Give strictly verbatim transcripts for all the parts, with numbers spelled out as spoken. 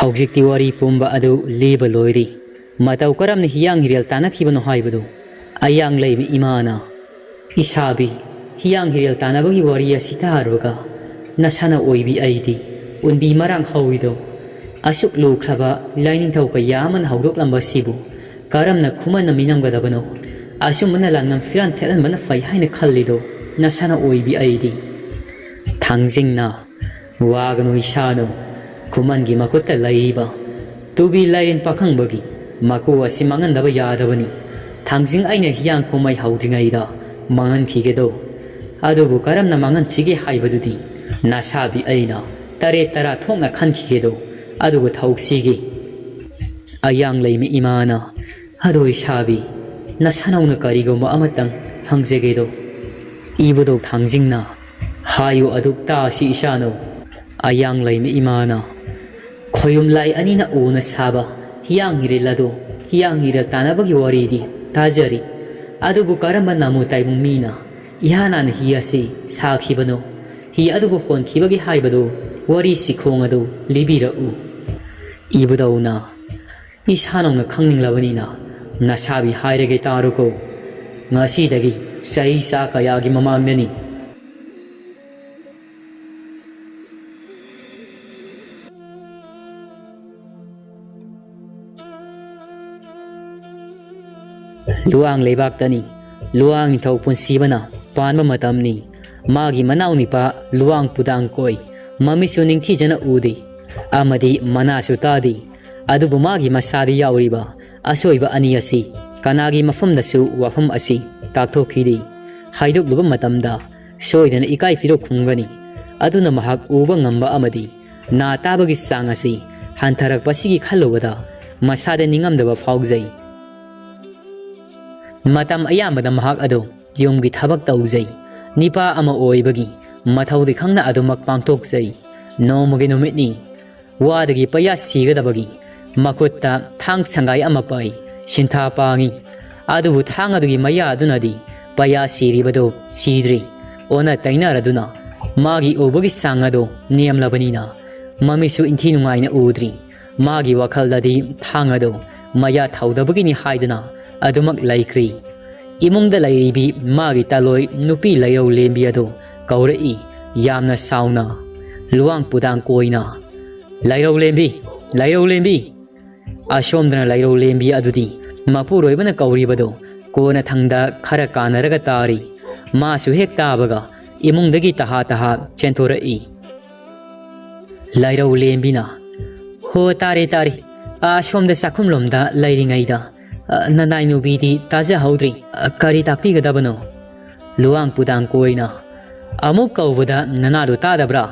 ꯍꯧꯖꯤꯛꯇꯤ ꯋꯥꯔꯤ ꯄꯨꯝꯕ ꯑꯗꯨ ꯂꯤꯕ ꯂꯣꯏꯔꯤ꯫ ꯃꯇꯧ ꯀꯔꯝꯅ ꯍꯤꯌꯥꯡ ꯍꯤꯔꯦꯜ ꯇꯥꯟꯅꯈꯤꯕꯅꯣ ꯍꯥꯏꯕꯗꯨ꯫ ꯑꯌꯥꯡ ꯂꯩꯃ ꯏꯃꯥꯅ, "ꯏꯁꯥꯕꯤ, ꯍꯤꯌꯥꯡ ꯍꯤꯔꯦꯜ ꯇꯥꯟꯅꯕꯒꯤ ꯋꯥꯔꯤ ꯑꯁꯤ ꯇꯥꯔꯨꯔꯒ ꯅꯁꯥꯅ ꯑꯣꯏꯕꯤ ꯑꯩꯗꯤ ꯎꯟꯕꯤ ꯃꯔꯥꯡ ꯍꯧꯏꯗꯣ꯫ ꯑꯁꯨꯛ ꯂꯨꯈ꯭ꯔꯕ ꯂꯥꯏꯅꯤꯡꯊꯧ ꯀꯌꯥ ꯑꯃꯅ ꯍꯧꯗꯣꯛꯂꯝꯕ ꯑꯁꯤꯕꯨ ꯀꯔꯝꯅ ꯈꯨꯃꯟꯅ ꯃꯤꯅꯝꯒꯗꯕꯅꯣ? ꯑꯆꯨꯝꯕꯅ ꯂꯥꯟꯉꯝ ꯐꯤꯔꯥꯟ ꯊꯦꯠꯍꯟꯕꯅ ꯐꯩ ꯍꯥꯏꯅ ꯈꯜꯂꯤꯗꯣ ꯅꯁꯥꯅ ꯑꯣꯏꯕꯤ ꯑꯩꯗꯤ?" ꯊꯥꯡꯖꯤꯡꯅ, "ꯋꯥꯒꯅꯨ ꯏꯁꯥꯅꯨ, ꯈꯨꯃꯟꯒꯤ ꯃꯈꯨꯠꯇ ꯂꯩꯔꯤꯕ ꯇꯨꯕꯤ ꯂꯥꯏꯔꯦꯟ ꯄꯥꯈꯪꯕꯒꯤ ꯃꯀꯨ ꯑꯁꯤ ꯃꯥꯡꯍꯟꯗꯕ ꯌꯥꯗꯕꯅꯤ꯫ ꯊꯥꯡꯖꯤꯡ ꯑꯩꯅ ꯍꯤꯌꯥꯡ ꯀꯨꯝꯍꯩ ꯍꯧꯗ꯭ꯔꯤꯉꯩꯗ ꯃꯥꯡꯍꯟꯈꯤꯒꯦꯗꯣ꯫ ꯑꯗꯨꯕꯨ ꯀꯔꯝꯅ ꯃꯥꯡꯍꯟꯁꯤꯒꯦ ꯍꯥꯏꯕꯗꯨꯗꯤ ꯅꯁꯥꯕꯤ ꯑꯩꯅ ꯇꯔꯦꯠ ꯇꯔꯥ ꯊꯣꯛꯅ ꯈꯟꯈꯤꯒꯦꯗꯣ꯫ ꯑꯗꯨꯒ ꯊꯧꯁꯤꯒꯦ꯫" ꯑꯌꯥꯡ ꯂꯩꯃ ꯏꯃꯥꯅ, "ꯑꯗꯣ ꯏꯁꯥꯕꯤ, ꯅꯁꯥꯅꯧꯅ ꯀꯔꯤꯒꯨꯝꯕ ꯑꯃꯇꯪ ꯍꯪꯖꯒꯦꯗꯣ?" ꯏꯕꯨꯙꯧ ꯊꯥꯡꯖꯤꯡꯅ, "ꯍꯥꯏꯌꯨ ꯑꯗꯨꯛ ꯇꯥꯁꯤ ꯏꯁꯥꯅꯧ꯫" ꯑꯌꯥꯡ ꯂꯩꯃ ꯏꯃꯥꯅ, "ꯈꯣꯌꯨꯝ ꯂꯥꯏ ꯑꯅꯤꯅ ꯎꯅ ꯁꯥꯕ ꯍꯤꯌꯥꯡ ꯍꯤꯔꯦꯜ ꯑꯗꯣ, ꯍꯤꯌꯥꯡ ꯍꯤꯔꯦꯜ ꯇꯥꯟꯅꯕꯒꯤ ꯋꯥꯔꯤꯗꯤ ꯇꯥꯖꯔꯤ꯫ ꯑꯗꯨꯕꯨ ꯀꯔꯝꯕ ꯅꯥꯃꯨ ꯇꯥꯏꯕꯪ ꯃꯤꯅ ꯏꯍꯥꯟ ꯍꯥꯟꯅ ꯍꯤ ꯑꯁꯤ ꯁꯥꯈꯤꯕꯅꯣ? ꯍꯤ ꯑꯗꯨꯕꯨ ꯍꯣꯟꯈꯤꯕꯒꯤ ꯍꯥꯏꯕꯗꯨ, ꯋꯥꯔꯤ ꯆꯤꯈꯣꯡ ꯑꯗꯨ ꯂꯤꯕꯤꯔꯛꯎ꯫" ꯏꯕꯨꯙꯧꯅ, "ꯏꯁꯥꯅꯧꯅ ꯈꯪꯅꯤꯡꯂꯕꯅꯤꯅ ꯅꯁꯥꯕꯤ ꯍꯥꯏꯔꯒꯦ ꯇꯥꯔꯨꯀꯣ꯫ ꯉꯁꯤꯗꯒꯤ ꯆꯍꯤ ꯆꯥ ꯀꯌꯥꯒꯤ ꯃꯃꯥꯡꯗꯅꯤ꯫ ꯂꯨꯋꯥꯡ ꯂꯩꯕꯥꯛꯇꯅꯤ꯫ ꯂꯨꯋꯥꯡ ꯅꯤꯡꯊꯧ ꯄꯨꯟꯁꯤꯕꯅ ꯄꯥꯟꯕ ꯃꯇꯝꯅꯤ꯫ ꯃꯥꯒꯤ ꯃꯅꯥꯎ ꯅꯤꯄꯥ ꯂꯨꯋꯥꯡ ꯄꯨꯗꯥꯡ ꯀꯣꯏ꯫ ꯃꯃꯤꯠꯁꯨ ꯅꯤꯡꯊꯤꯖꯅ ꯎꯗꯦ ꯑꯃꯗꯤ ꯃꯅꯥꯁꯨ ꯇꯥꯗꯦ꯫ ꯑꯗꯨꯕꯨ ꯃꯥꯒꯤ ꯃꯁꯥꯗ ꯌꯥꯎꯔꯤꯕ ꯑꯁꯣꯏꯕ ꯑꯅꯤ ꯑꯁꯤ ꯀꯅꯥꯒꯤ ꯃꯐꯝꯗꯁꯨ ꯋꯥꯐꯝ ꯑꯁꯤ ꯇꯥꯛꯊꯣꯛꯈꯤꯗꯦ꯫ ꯍꯥꯏꯗꯣꯛꯂꯨꯕ ꯃꯇꯝꯗ ꯁꯣꯏꯗꯅ ꯏꯀꯥꯏ ꯐꯤꯔꯣꯛ ꯈꯨꯝꯒꯅꯤ꯫ ꯑꯗꯨꯅ ꯃꯍꯥꯛ ꯎꯕ ꯉꯝꯕ ꯑꯃꯗꯤ ꯅꯥ ꯇꯥꯕꯒꯤ ꯆꯥꯡ ꯑꯁꯤ ꯍꯟꯊꯔꯛꯄꯁꯤꯒꯤ ꯈꯜꯂꯨꯕꯗ ꯃꯁꯥꯗ ꯅꯤꯡꯉꯝꯗꯕ ꯐꯥꯎꯖꯩ꯫ ꯃꯇꯝ ꯑꯌꯥꯝꯕꯗ ꯃꯍꯥꯛ ꯑꯗꯨ ꯌꯨꯝꯒꯤ ꯊꯕꯛ ꯇꯧꯖꯩ꯫ ꯅꯤꯄꯥ ꯑꯃ ꯑꯣꯏꯕꯒꯤ ꯃꯊꯧꯗꯤ ꯈꯪꯅ ꯑꯗꯨꯃꯛ ꯄꯥꯡꯊꯣꯛꯆꯩ꯫ ꯅꯣꯡꯃꯒꯤ ꯅꯨꯃꯤꯠꯅꯤ꯫ ꯋꯥꯗꯒꯤ ꯄꯩꯌꯥ ꯁꯤꯒꯗꯕꯒꯤ ꯃꯈꯨꯠꯇ ꯊꯥꯡ ꯁꯪꯒꯥꯏ ꯑꯃ ꯄꯥꯏ꯫ ꯁꯤꯟꯊꯥ ꯄꯥꯡꯏ꯫ ꯑꯗꯨꯕꯨ ꯊꯥꯡ ꯑꯗꯨꯒꯤ ꯃꯌꯥ ꯑꯗꯨꯅꯗꯤ ꯄꯩꯌꯥ ꯁꯤꯔꯤꯕꯗꯨ ꯁꯤꯗ꯭ꯔꯤ꯫ ꯑꯣꯟꯅ ꯇꯩꯅꯔꯗꯨꯅ ꯃꯥꯒꯤ ꯎꯕꯒꯤ ꯆꯥꯡ ꯑꯗꯨ ꯅꯦꯝꯂꯕꯅꯤꯅ ꯃꯃꯤꯠꯁꯨ ꯏꯟꯊꯤ ꯅꯨꯡꯉꯥꯏꯅ ꯎꯗ꯭ꯔꯤ꯫ ꯃꯥꯒꯤ ꯋꯥꯈꯜꯗꯗꯤ ꯊꯥꯡ ꯑꯗꯨ ꯃꯌꯥ ꯊꯧꯗꯕꯒꯤꯅꯤ ꯍꯥꯏꯗꯨꯅ ꯑꯗꯨꯃꯛ ꯂꯩꯈ꯭ꯔꯤ꯫ ꯏꯃꯨꯡꯗ ꯂꯩꯔꯤꯕꯤ ꯃꯥꯒꯤ ꯇꯂꯣꯏ ꯅꯨꯄꯤ ꯂꯩꯔꯧ ꯂꯦꯝꯕꯤ ꯑꯗꯨ ꯀꯧꯔꯛꯏ, ꯌꯥꯝꯅ ꯁꯥꯎꯅ꯫ ꯂꯨꯋꯥꯡ ꯄꯨꯗꯥꯡ ꯀꯣꯏꯅ, "ꯂꯩꯔꯧ ꯂꯦꯝꯕꯤ, ꯂꯩꯔꯧ ꯂꯦꯝꯕꯤ!" ꯑꯁꯣꯝꯗꯅ ꯂꯩꯔꯧ ꯂꯦꯝꯕꯤ ꯑꯗꯨꯗꯤ ꯃꯄꯨꯔꯣꯏꯕꯅ ꯀꯧꯔꯤꯕꯗꯨ ꯀꯣꯟꯅꯊꯪꯗ ꯈꯔ ꯀꯥꯟꯅꯔꯒ ꯇꯥꯔꯤ꯫ ꯃꯥꯁꯨ ꯍꯦꯛ ꯇꯥꯕꯒ ꯏꯃꯨꯡꯗꯒꯤ ꯇꯍꯥ ꯇꯍꯥ ꯆꯦꯟꯊꯣꯔꯛꯏ꯫ ꯂꯩꯔꯧ ꯂꯦꯝꯕꯤꯅ, "ꯍꯣ, ꯇꯥꯔꯦ, ꯇꯥꯔꯦ꯫ ꯑꯥ, ꯁꯣꯝꯗ ꯆꯥꯛꯈꯨꯝꯂꯣꯝꯗ ꯂꯩꯔꯤꯉꯩꯗ, ꯑ, ꯅꯅꯥꯏ ꯅꯨꯄꯤꯗꯤ ꯇꯥꯖꯍꯧꯗ꯭ꯔꯤ꯫ ꯑ, ꯀꯔꯤ ꯇꯥꯛꯄꯤꯒꯗꯕꯅꯣ?" ꯂꯨꯋꯥꯡ ꯄꯨꯗꯥꯡ ꯀꯣꯏꯅ, "ꯑꯃꯨꯛ ꯀꯧꯕꯗ ꯅꯅꯥꯗꯣ ꯇꯥꯗꯕ꯭ꯔꯥ?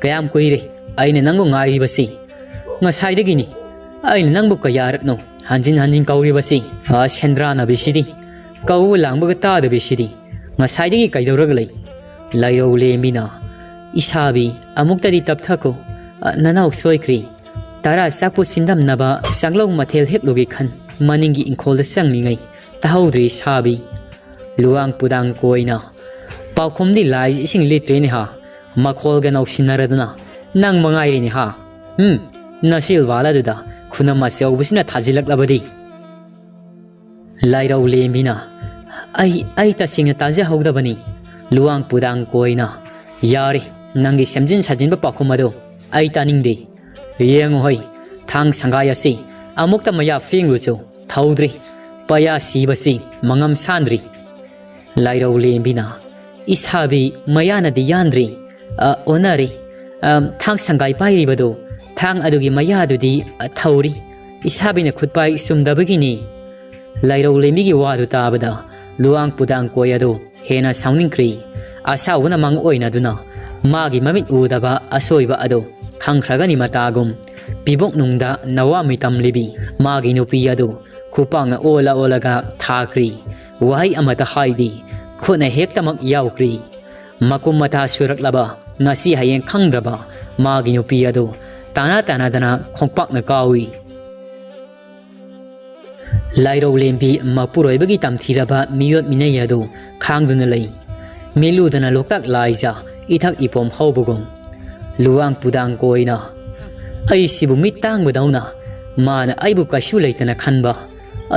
ꯀꯌꯥꯝ ꯀꯨꯏꯔꯦ ꯑꯩꯅ ꯅꯪꯕꯨ ꯉꯥꯏꯔꯤꯕꯁꯤ? ꯉꯁꯥꯏꯗꯒꯤꯅꯤ ꯑꯩꯅ ꯅꯪꯕꯨ ꯀꯌꯥꯔꯛꯅꯣ ꯍꯟꯖꯤꯟ ꯍꯟꯖꯤꯟ ꯀꯧꯔꯤꯕꯁꯤ? ꯑ, ꯁꯦꯟꯗ꯭ꯔꯥꯅꯕꯤꯁꯤꯗꯤ, ꯀꯧꯕ ꯂꯥꯡꯕꯒ ꯇꯥꯗꯕꯤꯁꯤꯗꯤ꯫ ꯉꯁꯥꯏꯗꯒꯤ ꯀꯩꯗꯧꯔꯒ ꯂꯩ?" ꯂꯩꯔꯧ ꯂꯦꯝꯕꯤꯅ, "ꯏꯁꯥꯕꯤ, ꯑꯃꯨꯛꯇꯗꯤ ꯇꯞꯊꯈꯣ꯫ ꯑ, ꯅꯅꯥꯎ ꯁꯣꯏꯈ꯭ꯔꯦ꯫ ꯇꯔꯥ ꯆꯥꯛꯄꯨ ꯁꯤꯟꯗꯝꯅꯕ ꯆꯥꯛꯂꯧ ꯃꯊꯦꯜ ꯍꯦꯛꯂꯨꯒꯦ ꯈꯟ ꯃꯅꯤꯡꯒꯤ ꯏꯪꯈꯣꯜꯗ ꯆꯪꯂꯤꯉꯩ ꯇꯥꯍꯧꯗ꯭ꯔꯦ ꯏꯁꯥꯕꯤ꯫" ꯂꯨꯋꯥꯡ ꯄꯨꯗꯥꯡ ꯀꯣꯏꯅ, "ꯄꯥꯎꯈꯨꯝꯗꯤ ꯂꯥꯏ ꯏꯁꯤꯡ ꯂꯤꯇ꯭ꯔꯦꯅꯦ ꯍꯥ, ꯃꯈꯣꯜꯒ ꯅꯧꯁꯤꯟꯅꯔꯗꯅ ꯅꯪ ꯃꯉꯥꯏꯔꯦꯅꯦ ꯍꯥ꯫ ꯎꯝ, ꯅꯁꯤꯜ ꯋꯥꯂꯗꯨꯗ ꯈꯨꯅꯝ ꯑꯆꯧꯕꯁꯤꯅ ꯊꯥꯖꯤꯜꯂꯛꯂꯕꯗꯤ?" ꯂꯩꯔꯧ ꯂꯦꯝꯕꯤꯅ, "ꯑꯩ, ꯑꯩ ꯇꯁꯦꯡꯅ ꯇꯥꯖꯍꯧꯗꯕꯅꯤ ꯂꯨꯋꯥꯡ ꯄꯨꯗꯥꯡ ꯀꯣꯏꯅ꯫ ꯌꯥꯔꯦ, ꯅꯪꯒꯤ ꯁꯦꯝꯖꯤꯟ ꯁꯥꯖꯤꯟꯕ ꯄꯥꯎꯈꯨꯝ ꯑꯗꯣ ꯑꯩ ꯇꯥꯅꯤꯡꯗꯦ꯫ ꯌꯦꯡꯉꯨ ꯍꯣꯏ, ꯊꯥꯡ ꯁꯪꯒꯥꯏ ꯑꯁꯤ ꯑꯃꯨꯛꯇ ꯃꯌꯥ ꯐꯦꯡꯂꯨꯆꯣ, ꯊꯧꯗ꯭ꯔꯤ꯫ ꯄꯌꯥ ꯁꯤꯕꯁꯤ ꯃꯉꯝ ꯁꯥꯟꯗ꯭ꯔꯤ꯫" ꯂꯩꯔꯧ ꯂꯦꯝꯕꯤꯅ, "ꯏꯁꯥꯕꯤ, ꯃꯌꯥꯅꯗꯤ ꯌꯥꯟꯗ꯭ꯔꯤ꯫ ꯑ, ꯑꯣꯟꯅꯔꯦ꯫ ꯑ, ꯊꯥꯡ ꯁꯪꯒꯥꯏ ꯄꯥꯏꯔꯤꯕꯗꯣ, ꯊꯥꯡ ꯑꯗꯨꯒꯤ ꯃꯌꯥꯗꯨꯗꯤ, ꯑ, ꯊꯧꯔꯤ꯫ ꯏꯁꯥꯕꯤꯅ ꯈꯨꯠꯄꯥꯏ ꯆꯨꯝꯗꯕꯒꯤꯅꯤ꯫" ꯂꯩꯔꯧ ꯂꯦꯝꯕꯤꯒꯤ ꯋꯥꯗꯨ ꯇꯥꯕꯗ ꯂꯨꯋꯥꯡ ꯄꯨꯗꯥꯡ ꯀꯣꯏ ꯑꯗꯨ ꯍꯦꯟꯅ ꯁꯥꯎꯅꯤꯡꯈ꯭ꯔꯤ꯫ ꯑꯁꯥꯎꯕꯅ ꯃꯪ ꯑꯣꯏꯅꯗꯨꯅ ꯃꯥꯒꯤ ꯃꯃꯤꯠ ꯎꯗꯕ ꯑꯁꯣꯏꯕ ꯑꯗꯨ ꯈꯪꯈ꯭ꯔꯒꯅꯤ ꯃꯇꯥꯒꯨꯝ ꯄꯤꯕꯣꯛꯅꯨꯡꯗ ꯅꯋꯥ ꯃꯤꯇꯝꯂꯤꯕꯤ ꯃꯥꯒꯤ ꯅꯨꯄꯤ ꯑꯗꯨ ꯈꯨꯄꯥꯛꯅ ꯑꯣꯜꯂ ꯑꯣꯜꯂꯒ ꯊꯥꯈ꯭ꯔꯤ꯫ ꯋꯥꯍꯩ ꯑꯃꯠꯇ ꯍꯥꯏꯗꯦ꯫ ꯈꯨꯠꯅ ꯍꯦꯛꯇꯃꯛ ꯌꯥꯎꯈ꯭ꯔꯤ꯫ ꯃꯀꯨꯝ ꯃꯇꯥ ꯁꯨꯔꯛꯂꯕ, ꯉꯁꯤ ꯍꯌꯦꯡ ꯈꯪꯗ꯭ꯔꯕ ꯃꯥꯒꯤ ꯅꯨꯄꯤ ꯑꯗꯨ ꯇꯥꯅ ꯇꯥꯅꯗꯅ ꯈꯣꯡꯄꯥꯛꯅ ꯀꯥꯎꯏ꯫ ꯂꯥꯏꯔꯧ ꯂꯦꯝꯕꯤ ꯃꯄꯨꯔꯣꯏꯕꯒꯤ ꯇꯝꯊꯤꯔꯕ ꯃꯤꯑꯣꯠ ꯃꯤꯅꯩ ꯑꯗꯨ ꯈꯥꯡꯗꯨꯅ ꯂꯩ꯫ ꯃꯤꯠꯂꯨꯗꯅ ꯂꯣꯛꯇꯥꯛ ꯂꯥꯏꯖ ꯏꯊꯛ ꯏꯄꯣꯝ ꯍꯧꯕꯒꯨꯝ꯫ ꯂꯨꯋꯥꯡ ꯄꯨꯗꯥꯡ ꯀꯣꯏꯅ, ꯑꯩꯁꯤꯕꯨ ꯃꯤꯠ ꯇꯥꯡꯕꯗꯧꯅ ꯃꯥꯅ ꯑꯩꯕꯨ ꯀꯩꯁꯨ ꯂꯩꯇꯅ ꯈꯟꯕ,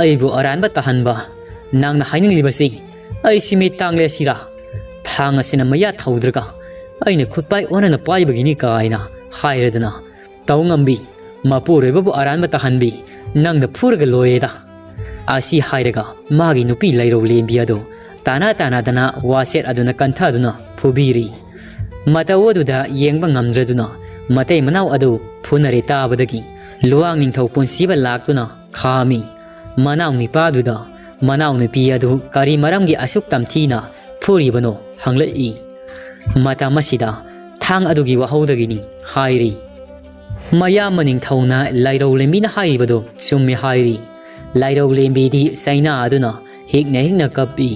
ꯑꯩꯕꯨ ꯑꯔꯥꯟꯕ ꯇꯥꯍꯟꯕ, ꯅꯪꯅ ꯍꯥꯏꯅꯤꯡꯂꯤꯕꯁꯤ ꯑꯩꯁꯤ ꯃꯤꯠ ꯇꯥꯡꯂꯦ ꯁꯤꯔꯥ? ꯊꯥꯡ ꯑꯁꯤꯅ ꯃꯌꯥ ꯊꯧꯗ꯭ꯔꯒ ꯑꯩꯅ ꯈꯨꯠꯄꯥꯏ ꯑꯣꯟꯅꯅ ꯄꯥꯏꯕꯒꯤꯅꯤ ꯀꯥꯏꯅ ꯍꯥꯏꯔꯗꯅ ꯇꯧ ꯉꯝꯕꯤ, ꯃꯄꯨꯔꯣꯏꯕꯕꯨ ꯑꯔꯥꯟꯕ ꯇꯥꯍꯟꯕꯤ, ꯅꯪꯅ ꯐꯨꯔꯒ ꯂꯣꯏꯔꯦꯗ꯫ ꯑꯁꯤ ꯍꯥꯏꯔꯒ ꯃꯥꯒꯤ ꯅꯨꯄꯤ ꯂꯩꯔꯧ ꯂꯦꯝꯕꯤ ꯑꯗꯨ ꯇꯥꯅ ꯇꯥꯅꯗꯅ ꯋꯥꯁꯦꯠ ꯑꯗꯨꯅ ꯀꯟꯊꯗꯨꯅ ꯐꯨꯕꯤꯔꯤ꯫ ꯃꯇꯧ ꯑꯗꯨꯗ ꯌꯦꯡꯕ ꯉꯝꯗ꯭ꯔꯗꯨꯅ ꯃꯇꯩ ꯃꯅꯥꯎ ꯑꯗꯨ ꯐꯨꯅꯔꯦ ꯇꯥꯕꯗꯒꯤ ꯂꯨꯋꯥꯡ ꯅꯤꯡꯊꯧ ꯄꯨꯟꯁꯤꯕ ꯂꯥꯛꯇꯨꯅ ꯈꯥꯝꯃꯤ꯫ ꯃꯅꯥꯎ ꯅꯤꯄꯥꯗꯨꯗ ꯃꯅꯥꯎ ꯅꯨꯄꯤ ꯑꯗꯨ ꯀꯔꯤ ꯃꯔꯝꯒꯤ ꯑꯁꯨꯛ ꯇꯝꯊꯤꯅ ꯐꯨꯔꯤꯕꯅꯣ ꯍꯪꯂꯛꯏ꯫ ꯃꯇꯝ ꯑꯁꯤꯗ ꯊꯥꯡ ꯑꯗꯨꯒꯤ ꯋꯥꯍꯧꯗꯒꯤꯅꯤ ꯍꯥꯏꯔꯤ꯫ ꯃꯌꯥꯝꯕ ꯅꯤꯡꯊꯧꯅ ꯂꯥꯏꯔꯧ ꯂꯦꯝꯕꯤꯅ ꯍꯥꯏꯔꯤꯕꯗꯨ ꯆꯨꯝꯃꯤ ꯍꯥꯏꯔꯤ꯫ ꯂꯥꯏꯔꯧ ꯂꯦꯝꯕꯤꯗꯤ ꯆꯩꯅꯥ ꯑꯗꯨꯅ ꯍꯤꯛꯅ ꯍꯤꯛꯅ ꯀꯞꯄꯤ꯫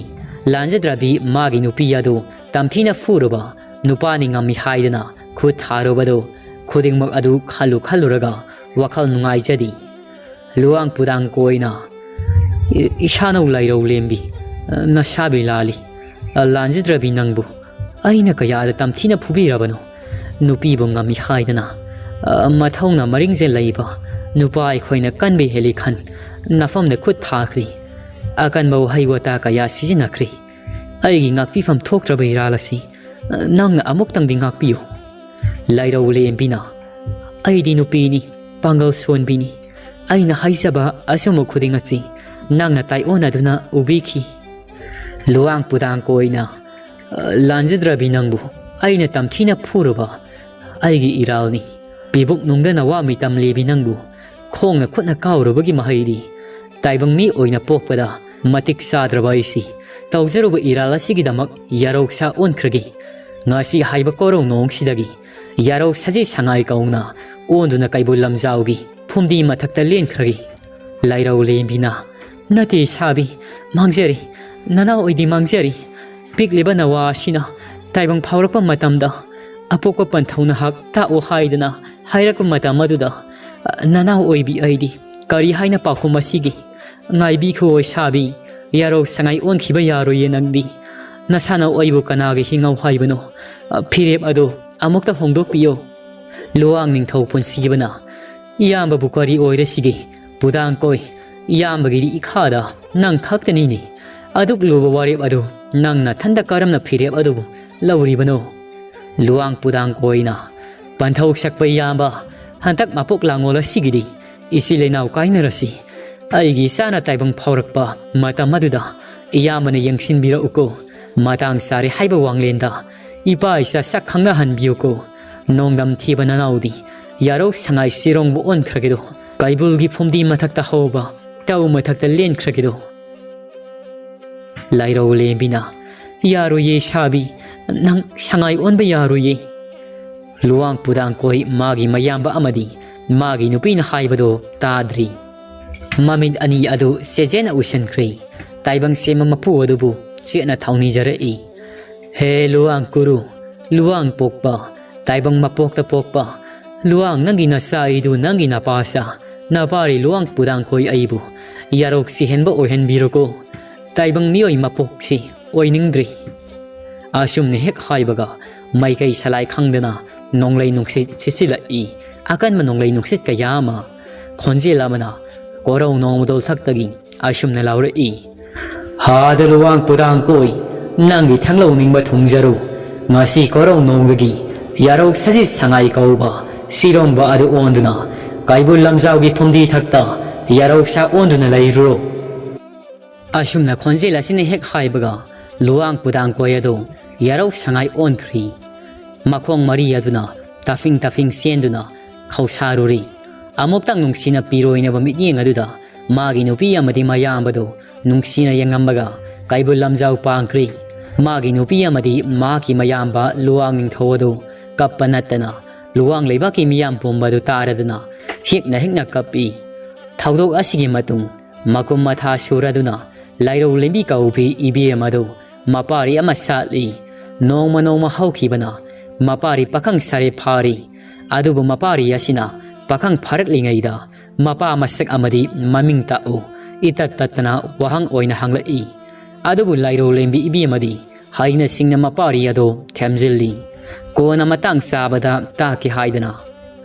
ꯂꯥꯟꯖꯗ꯭ꯔꯕꯤ ꯃꯥꯒꯤ ꯅꯨꯄꯤ ꯑꯗꯨ ꯇꯝꯊꯤꯅ ꯐꯨꯔꯨꯕ ꯅꯨꯄꯥꯅꯤ ꯉꯝꯃꯤ ꯍꯥꯏꯗꯅ ꯈꯨꯠ ꯊꯥꯔꯨꯕꯗꯨ ꯈꯨꯗꯤꯡꯃꯛ ꯑꯗꯨ ꯈꯜꯂꯨ ꯈꯜꯂꯨꯔꯒ ꯋꯥꯈꯜ ꯅꯨꯡꯉꯥꯏꯖꯗꯦ꯫ ꯂꯨꯋꯥꯡ ꯄꯨꯗꯥꯡ ꯀꯣꯏꯅ, "ꯏ-, ꯏꯁꯥꯅꯧ ꯂꯥꯏꯔꯧ ꯂꯦꯝꯕꯤ, ꯅꯁꯥꯕꯤ ꯂꯥꯜꯂꯤ꯫ ꯂꯥꯟꯖꯗ꯭ꯔꯕꯤ ꯅꯪꯕꯨ ꯑꯩꯅ ꯀꯌꯥꯗ ꯇꯝꯊꯤꯅ ꯐꯨꯕꯤꯔꯕꯅꯣ? ꯅꯨꯄꯤꯕꯨ ꯉꯝꯃꯤ ꯍꯥꯏꯗꯅ, ꯑ, ꯃꯊꯧꯅ ꯃꯔꯤꯡꯖꯦꯜ ꯂꯩꯕ ꯅꯨꯄꯥ ꯑꯩꯈꯣꯏꯅ ꯀꯟꯕ ꯍꯦꯜꯂꯤ ꯈꯟ ꯅꯐꯝꯗ ꯈꯨꯠ ꯊꯥꯈ꯭ꯔꯤ꯫ ꯑꯀꯟꯕ ꯋꯥꯍꯩ ꯋꯥꯇꯥ ꯀꯌꯥ ꯁꯤꯖꯤꯟꯅꯈ꯭ꯔꯤ꯫ ꯑꯩꯒꯤ ꯉꯥꯛꯄꯤꯐꯝ ꯊꯣꯛꯇ꯭ꯔꯕ ꯏꯔꯥꯜ ꯑꯁꯤ, ꯑ, ꯅꯪꯅ ꯑꯃꯨꯛꯇꯪꯗꯤ ꯉꯥꯛꯄꯤꯌꯨ꯫" ꯂꯥꯏꯔꯧ ꯂꯦꯝꯕꯤꯅ, "ꯑꯩꯗꯤ ꯅꯨꯄꯤꯅꯤ, ꯄꯥꯡꯒꯜ ꯁꯣꯟꯕꯤꯅꯤ꯫ ꯑꯩꯅ ꯍꯥꯏꯖꯕ ꯑꯆꯨꯝꯕ ꯈꯨꯗꯤꯡ ꯑꯁꯤ ꯅꯪꯅ ꯇꯥꯏꯑꯣꯟꯅꯗꯨꯅ ꯎꯕꯤꯈꯤ꯫" ꯂꯨꯋꯥꯡ ꯄꯨꯗꯥꯡ ꯀꯣꯏꯅ, "ꯑ, ꯂꯥꯟꯖꯗ꯭ꯔꯕꯤ ꯅꯪꯕꯨ ꯑꯩꯅ ꯇꯝꯊꯤꯅ ꯐꯨꯔꯨꯕ ꯑꯩꯒꯤ ꯏꯔꯥꯜꯅꯤ꯫ ꯄꯤꯕꯨꯛ ꯅꯨꯡꯗ ꯅꯋꯥ ꯃꯤꯇꯝ ꯂꯦꯕꯤ ꯅꯪꯕꯨ ꯈꯣꯡꯅ ꯈꯨꯠꯅ ꯀꯥꯎꯔꯨꯕꯒꯤ ꯃꯍꯩꯗꯤ ꯇꯥꯏꯕꯪ ꯃꯤ ꯑꯣꯏꯅ ꯄꯣꯛꯄꯗ ꯃꯇꯤꯛ ꯆꯥꯗ꯭ꯔꯕ ꯑꯩꯁꯤ ꯇꯧꯖꯔꯨꯕ ꯏꯔꯥꯜ ꯑꯁꯤꯒꯤꯗꯃꯛ ꯌꯥꯔꯧ ꯁꯥ ꯑꯣꯟꯈ꯭ꯔꯒꯦ꯫ ꯉꯁꯤ ꯍꯥꯏꯕ ꯀꯣꯔꯧ ꯅꯣꯡꯁꯤꯗꯒꯤ ꯌꯥꯔꯧ ꯁꯖꯤ ꯁꯉꯥꯏ ꯀꯧꯅ ꯑꯣꯟꯗꯨꯅ ꯀꯩꯕꯨꯜ ꯂꯝꯖꯥꯎꯒꯤ ꯐꯨꯝꯗꯤ ꯃꯊꯛꯇ ꯂꯦꯟꯈ꯭ꯔꯒꯦ꯫" ꯂꯥꯏꯔꯧ ꯂꯦꯝꯕꯤꯅ, "ꯅꯠꯇꯦ ꯏꯁꯥꯕꯤ, ꯃꯥꯡꯖꯔꯤ, ꯅꯅꯥꯎ ꯑꯣꯏꯗꯤ ꯃꯥꯡꯖꯔꯤ꯫ ꯄꯤꯛꯂꯤꯕ ꯅꯋꯥ ꯑꯁꯤꯅ ꯇꯥꯏꯕꯪ ꯐꯥꯎꯔꯛꯄ ꯃꯇꯝꯗ ꯑꯄꯣꯛꯄ ꯄꯟꯊꯧ ꯅꯍꯥꯛ ꯇꯥꯛꯑꯣ ꯍꯥꯏꯗꯅ ꯍꯥꯏꯔꯛꯄ ꯃꯇꯝ ꯑꯗꯨꯗ, ꯑ, ꯅꯅꯥꯎ ꯑꯣꯏꯕꯤ ꯑꯩꯗꯤ ꯀꯔꯤ ꯍꯥꯏꯅ ꯄꯥꯎꯈꯨꯝ ꯑꯁꯤꯒꯤ? ꯉꯥꯏꯕꯤꯈꯣ ꯏꯁꯥꯕꯤ, ꯌꯥꯔꯧ ꯁꯉꯥꯏ ꯑꯣꯟꯈꯤꯕ ꯌꯥꯔꯣꯏꯌꯦ ꯅꯪꯗꯤ꯫ ꯅꯁꯥꯅ ꯑꯩꯕꯨ ꯀꯅꯥꯒꯤ ꯍꯤꯉꯧ ꯍꯥꯏꯕꯅꯣ? ꯑ, ꯐꯤꯔꯦꯞ ꯑꯗꯨ ꯑꯃꯨꯛꯇ ꯍꯣꯡꯗꯣꯛꯄꯤꯌꯣ꯫" ꯂꯨꯋꯥꯡ ꯅꯤꯡꯊꯧ ꯄꯨꯟꯁꯤꯕꯅ, "ꯏꯌꯥꯝꯕꯕꯨ ꯀꯔꯤ ꯑꯣꯏꯔꯁꯤꯒꯦ? ꯄꯨꯗꯥꯡꯀꯣꯏ, ꯏꯌꯥꯝꯕꯒꯤꯗꯤ ꯏꯈꯥꯗ ꯅꯪ ꯈꯛꯇꯅꯤꯅꯦ꯫ ꯑꯗꯨꯛ ꯂꯨꯕ ꯋꯥꯔꯦꯞ ꯑꯗꯨ ꯅꯪ ꯅꯊꯟꯇ ꯀꯔꯝꯅ ꯐꯤꯔꯦꯞ ꯑꯗꯨꯕꯨ ꯂꯧꯔꯤꯕꯅꯣ?" ꯂꯨꯋꯥꯡ ꯄꯨꯗꯥꯡꯀꯣꯏꯅ, "ꯄꯟꯊꯧ ꯁꯛꯄ ꯏꯌꯥꯝꯕ, ꯍꯟꯗꯛ ꯃꯄꯣꯛ ꯂꯥꯡꯉꯣꯜ ꯑꯁꯤꯒꯤꯗꯤ ꯏꯆꯤꯜ ꯏꯅꯥꯎ ꯀꯥꯏꯅꯔꯁꯤ꯫ ꯑꯩꯒꯤ ꯏꯆꯥꯅ ꯇꯥꯏꯕꯪ ꯐꯥꯎꯔꯛꯄ ꯃꯇꯝ ꯑꯗꯨꯗ ꯏꯌꯥꯝꯕꯅ ꯌꯦꯡꯁꯤꯟꯕꯤꯔꯛꯎꯀꯣ꯫ ꯃꯇꯥꯡ ꯆꯥꯔꯦ ꯍꯥꯏꯕ ꯋꯥꯡꯂꯦꯟꯗ ꯏꯄꯥ ꯏꯆꯥ ꯁꯛ ꯈꯪꯅꯍꯟꯕꯤꯌꯨꯀꯣ꯫ ꯅꯣꯡꯗꯝ ꯊꯤꯕ ꯅꯅꯥꯎꯗꯤ ꯌꯥꯔꯧ ꯁꯉꯥꯏ ꯁꯤꯔꯣꯡꯕ ꯑꯣꯟꯈ꯭ꯔꯒꯦꯗꯣ꯫ ꯀꯩꯕꯨꯜꯒꯤ ꯐꯨꯝꯗꯤ ꯃꯊꯛꯇ ꯍꯧꯕ ꯇꯧ ꯃꯊꯛꯇ ꯂꯦꯟꯈ꯭ꯔꯒꯦꯗꯣ꯫" ꯂꯥꯏꯔꯧ ꯂꯦꯝꯕꯤꯅ, "ꯌꯥꯔꯣꯏꯌꯦ ꯁꯥꯕꯤ, ꯅꯪ ꯁꯉꯥꯏ ꯑꯣꯟꯕ ꯌꯥꯔꯣꯏꯌꯦ꯫" ꯂꯨꯋꯥꯡ ꯄꯨꯗꯥꯡꯀꯣꯏ ꯃꯥꯒꯤ ꯃꯌꯥꯝꯕ ꯑꯃꯗꯤ ꯃꯥꯒꯤ ꯅꯨꯄꯤꯅ ꯍꯥꯏꯕꯗꯣ ꯇꯥꯗ꯭ꯔꯤ꯫ ꯃꯃꯤꯠ ꯑꯅꯤ ꯑꯗꯨ ꯆꯦꯖꯦꯅ ꯎꯏꯁꯟꯈ꯭ꯔꯦ꯫ ꯇꯥꯏꯕꯪ ꯁꯦꯝꯕ ꯃꯄꯨ ꯑꯗꯨꯕꯨ ꯆꯦꯠꯅ ꯊꯧꯅꯤꯖꯔꯛꯏ꯫ "ꯍꯦ ꯂꯨꯋꯥꯡ ꯀꯨꯔꯨ, ꯂꯨꯋꯥꯡ ꯄꯣꯛꯄ, ꯇꯥꯏꯕꯪ ꯃꯄꯣꯛꯇ ꯄꯣꯛꯄ, ꯂꯨꯋꯥꯡ ꯅꯪꯒꯤ ꯅꯆꯥ ꯑꯩꯗꯨ ꯅꯪꯒꯤ ꯅꯄꯥꯁꯥ, ꯅꯄꯥꯔꯤ ꯂꯨꯋꯥꯡ ꯄꯨꯗꯥꯡꯈꯣꯏ ꯑꯩꯕꯨ ꯌꯥꯔꯣꯛ ꯁꯤꯍꯦꯟꯕ ꯑꯣꯏꯍꯟꯕꯤꯔꯣꯀꯣ꯫ ꯇꯥꯏꯕꯪ ꯃꯤꯑꯣꯏ ꯃꯄꯣꯛꯁꯤ ꯑꯣꯏꯅꯤꯡꯗ꯭ꯔꯤ꯫" ꯑꯁꯨꯝꯅ ꯍꯦꯛ ꯍꯥꯏꯕꯒ ꯃꯥꯏꯀꯩ ꯁꯂꯥꯏ ꯈꯪꯗꯅ ꯅꯣꯡꯂꯩ ꯅꯨꯡꯁꯤꯠ ꯁꯤꯠꯆꯤꯜꯂꯛꯏ꯫ ꯑꯀꯟꯕ ꯅꯣꯡꯂꯩ ꯅꯨꯡꯁꯤꯠ ꯀꯌꯥ ꯑꯃ꯫ ꯈꯣꯟꯖꯦꯜ ꯑꯃꯅ ꯀꯣꯔꯧ ꯅꯣꯡꯃꯗꯣꯜ ꯊꯛꯇꯒꯤ ꯑꯁꯨꯝꯅ ꯂꯥꯎꯔꯛꯏ, "ꯍꯥꯗ ꯂꯨꯋꯥꯡ ꯄꯨꯗꯥꯡꯀꯣꯏ, ꯅꯪꯒꯤ ꯊꯪꯂꯧ ꯅꯤꯡꯕ ꯊꯨꯡꯖꯔꯨ꯫ ꯉꯁꯤ ꯀꯣꯔꯧ ꯅꯣꯡꯗꯒꯤ ꯌꯥꯔꯧ ꯁꯖꯤꯠ ꯁꯉꯥꯏ ꯀꯧꯕ ꯁꯤꯔꯣꯡꯕ ꯑꯗꯨ ꯑꯣꯟꯗꯨꯅ ꯀꯩꯕꯨꯜ ꯂꯝꯖꯥꯎꯒꯤ ꯐꯨꯝꯗꯤ ꯊꯛꯇ ꯌꯥꯔꯧ ꯁꯥ ꯑꯣꯟꯗꯨꯅ ꯂꯩꯔꯨꯔꯣ꯫" ꯑꯁꯨꯝꯅ ꯈꯣꯟꯖꯦꯜ ꯑꯁꯤꯅ ꯍꯦꯛ ꯍꯥꯏꯕꯒ ꯂꯨꯋꯥꯡ ꯄꯨꯗꯥꯡꯀꯣꯏ ꯑꯗꯨ ꯌꯥꯔꯧ ꯁꯉꯥꯏ ꯑꯣꯟꯈ꯭ꯔꯤ꯫ ꯃꯈꯣꯡ ꯃꯔꯤ ꯑꯗꯨꯅ ꯇꯥꯐꯤꯡ ꯇꯥꯐꯤꯡ ꯆꯦꯟꯗꯨꯅ ꯈꯧꯁꯥꯔꯨꯔꯤ꯫ ꯑꯃꯨꯛꯇꯪ ꯅꯨꯡꯁꯤꯅ ꯄꯤꯔꯣꯏꯅꯕ ꯃꯤꯠꯌꯦꯡ ꯑꯗꯨꯗ ꯃꯥꯒꯤ ꯅꯨꯄꯤ ꯑꯃꯗꯤ ꯃꯌꯥꯝꯕꯗꯨ ꯅꯨꯡꯁꯤꯅ ꯌꯦꯡꯉꯝꯕꯒ ꯀꯩꯕꯨꯜ ꯂꯝꯖꯥꯎ ꯄꯥꯡꯈ꯭ꯔꯤ꯫ ꯃꯥꯒꯤ ꯅꯨꯄꯤ ꯑꯃꯗꯤ ꯃꯍꯥꯛꯀꯤ ꯃꯌꯥꯝꯕ ꯂꯨꯋꯥꯡ ꯅꯤꯡꯊꯧ ꯑꯗꯨ ꯀꯞꯄ ꯅꯠꯇꯅ ꯂꯨꯋꯥꯡ ꯂꯩꯕꯥꯛꯀꯤ ꯃꯤꯌꯥꯝ ꯄꯨꯝꯕ ꯑꯗꯨ ꯇꯥꯔꯗꯨꯅ ꯍꯤꯛꯅ ꯍꯤꯛꯅ ꯀꯞꯄꯤ꯫ ꯊꯧꯗꯣꯛ ꯑꯁꯤꯒꯤ ꯃꯇꯨꯡ ꯃꯀꯨꯝ ꯃꯊꯥ ꯁꯨꯔꯗꯨꯅ ꯂꯥꯏꯔꯧ ꯂꯦꯝꯕꯤ ꯀꯧꯕꯤ ꯏꯕꯦꯝ ꯑꯗꯨ ꯃꯄꯥꯔꯤ ꯑꯃ ꯁꯥꯠꯂꯤ꯫ ꯅꯣꯡꯃ ꯅꯣꯡꯃ ꯍꯧꯈꯤꯕꯅ ꯃꯄꯥꯔꯤ ꯄꯥꯈꯪ ꯁꯥꯔꯦ ꯐꯥꯔꯤ꯫ ꯑꯗꯨꯕꯨ ꯃꯄꯥꯔꯤ ꯑꯁꯤꯅ ꯄꯥꯈꯪ ꯐꯥꯔꯛꯂꯤꯉꯩꯗ ꯃꯄꯥ ꯃꯁꯛ ꯑꯃꯗꯤ ꯃꯃꯤꯡ ꯇꯥꯛꯎ ꯏꯇꯠ ꯇꯠꯇꯅ ꯋꯥꯍꯪ ꯑꯣꯏꯅ ꯍꯪꯂꯛꯏ꯫ ꯑꯗꯨꯕꯨ ꯂꯥꯏꯔꯧ ꯂꯦꯝꯕꯤ ꯏꯕꯦꯝ ꯑꯗꯤ ꯍꯩꯅ ꯁꯤꯡꯅ ꯃꯄꯥꯔꯤ ꯑꯗꯨ ꯊꯦꯝꯖꯤꯜꯂꯤ꯫ ꯀꯣꯟꯅ ꯃꯇꯥꯡ ꯆꯥꯕꯗ ꯇꯥꯛꯀꯦ ꯍꯥꯏꯗꯅ꯫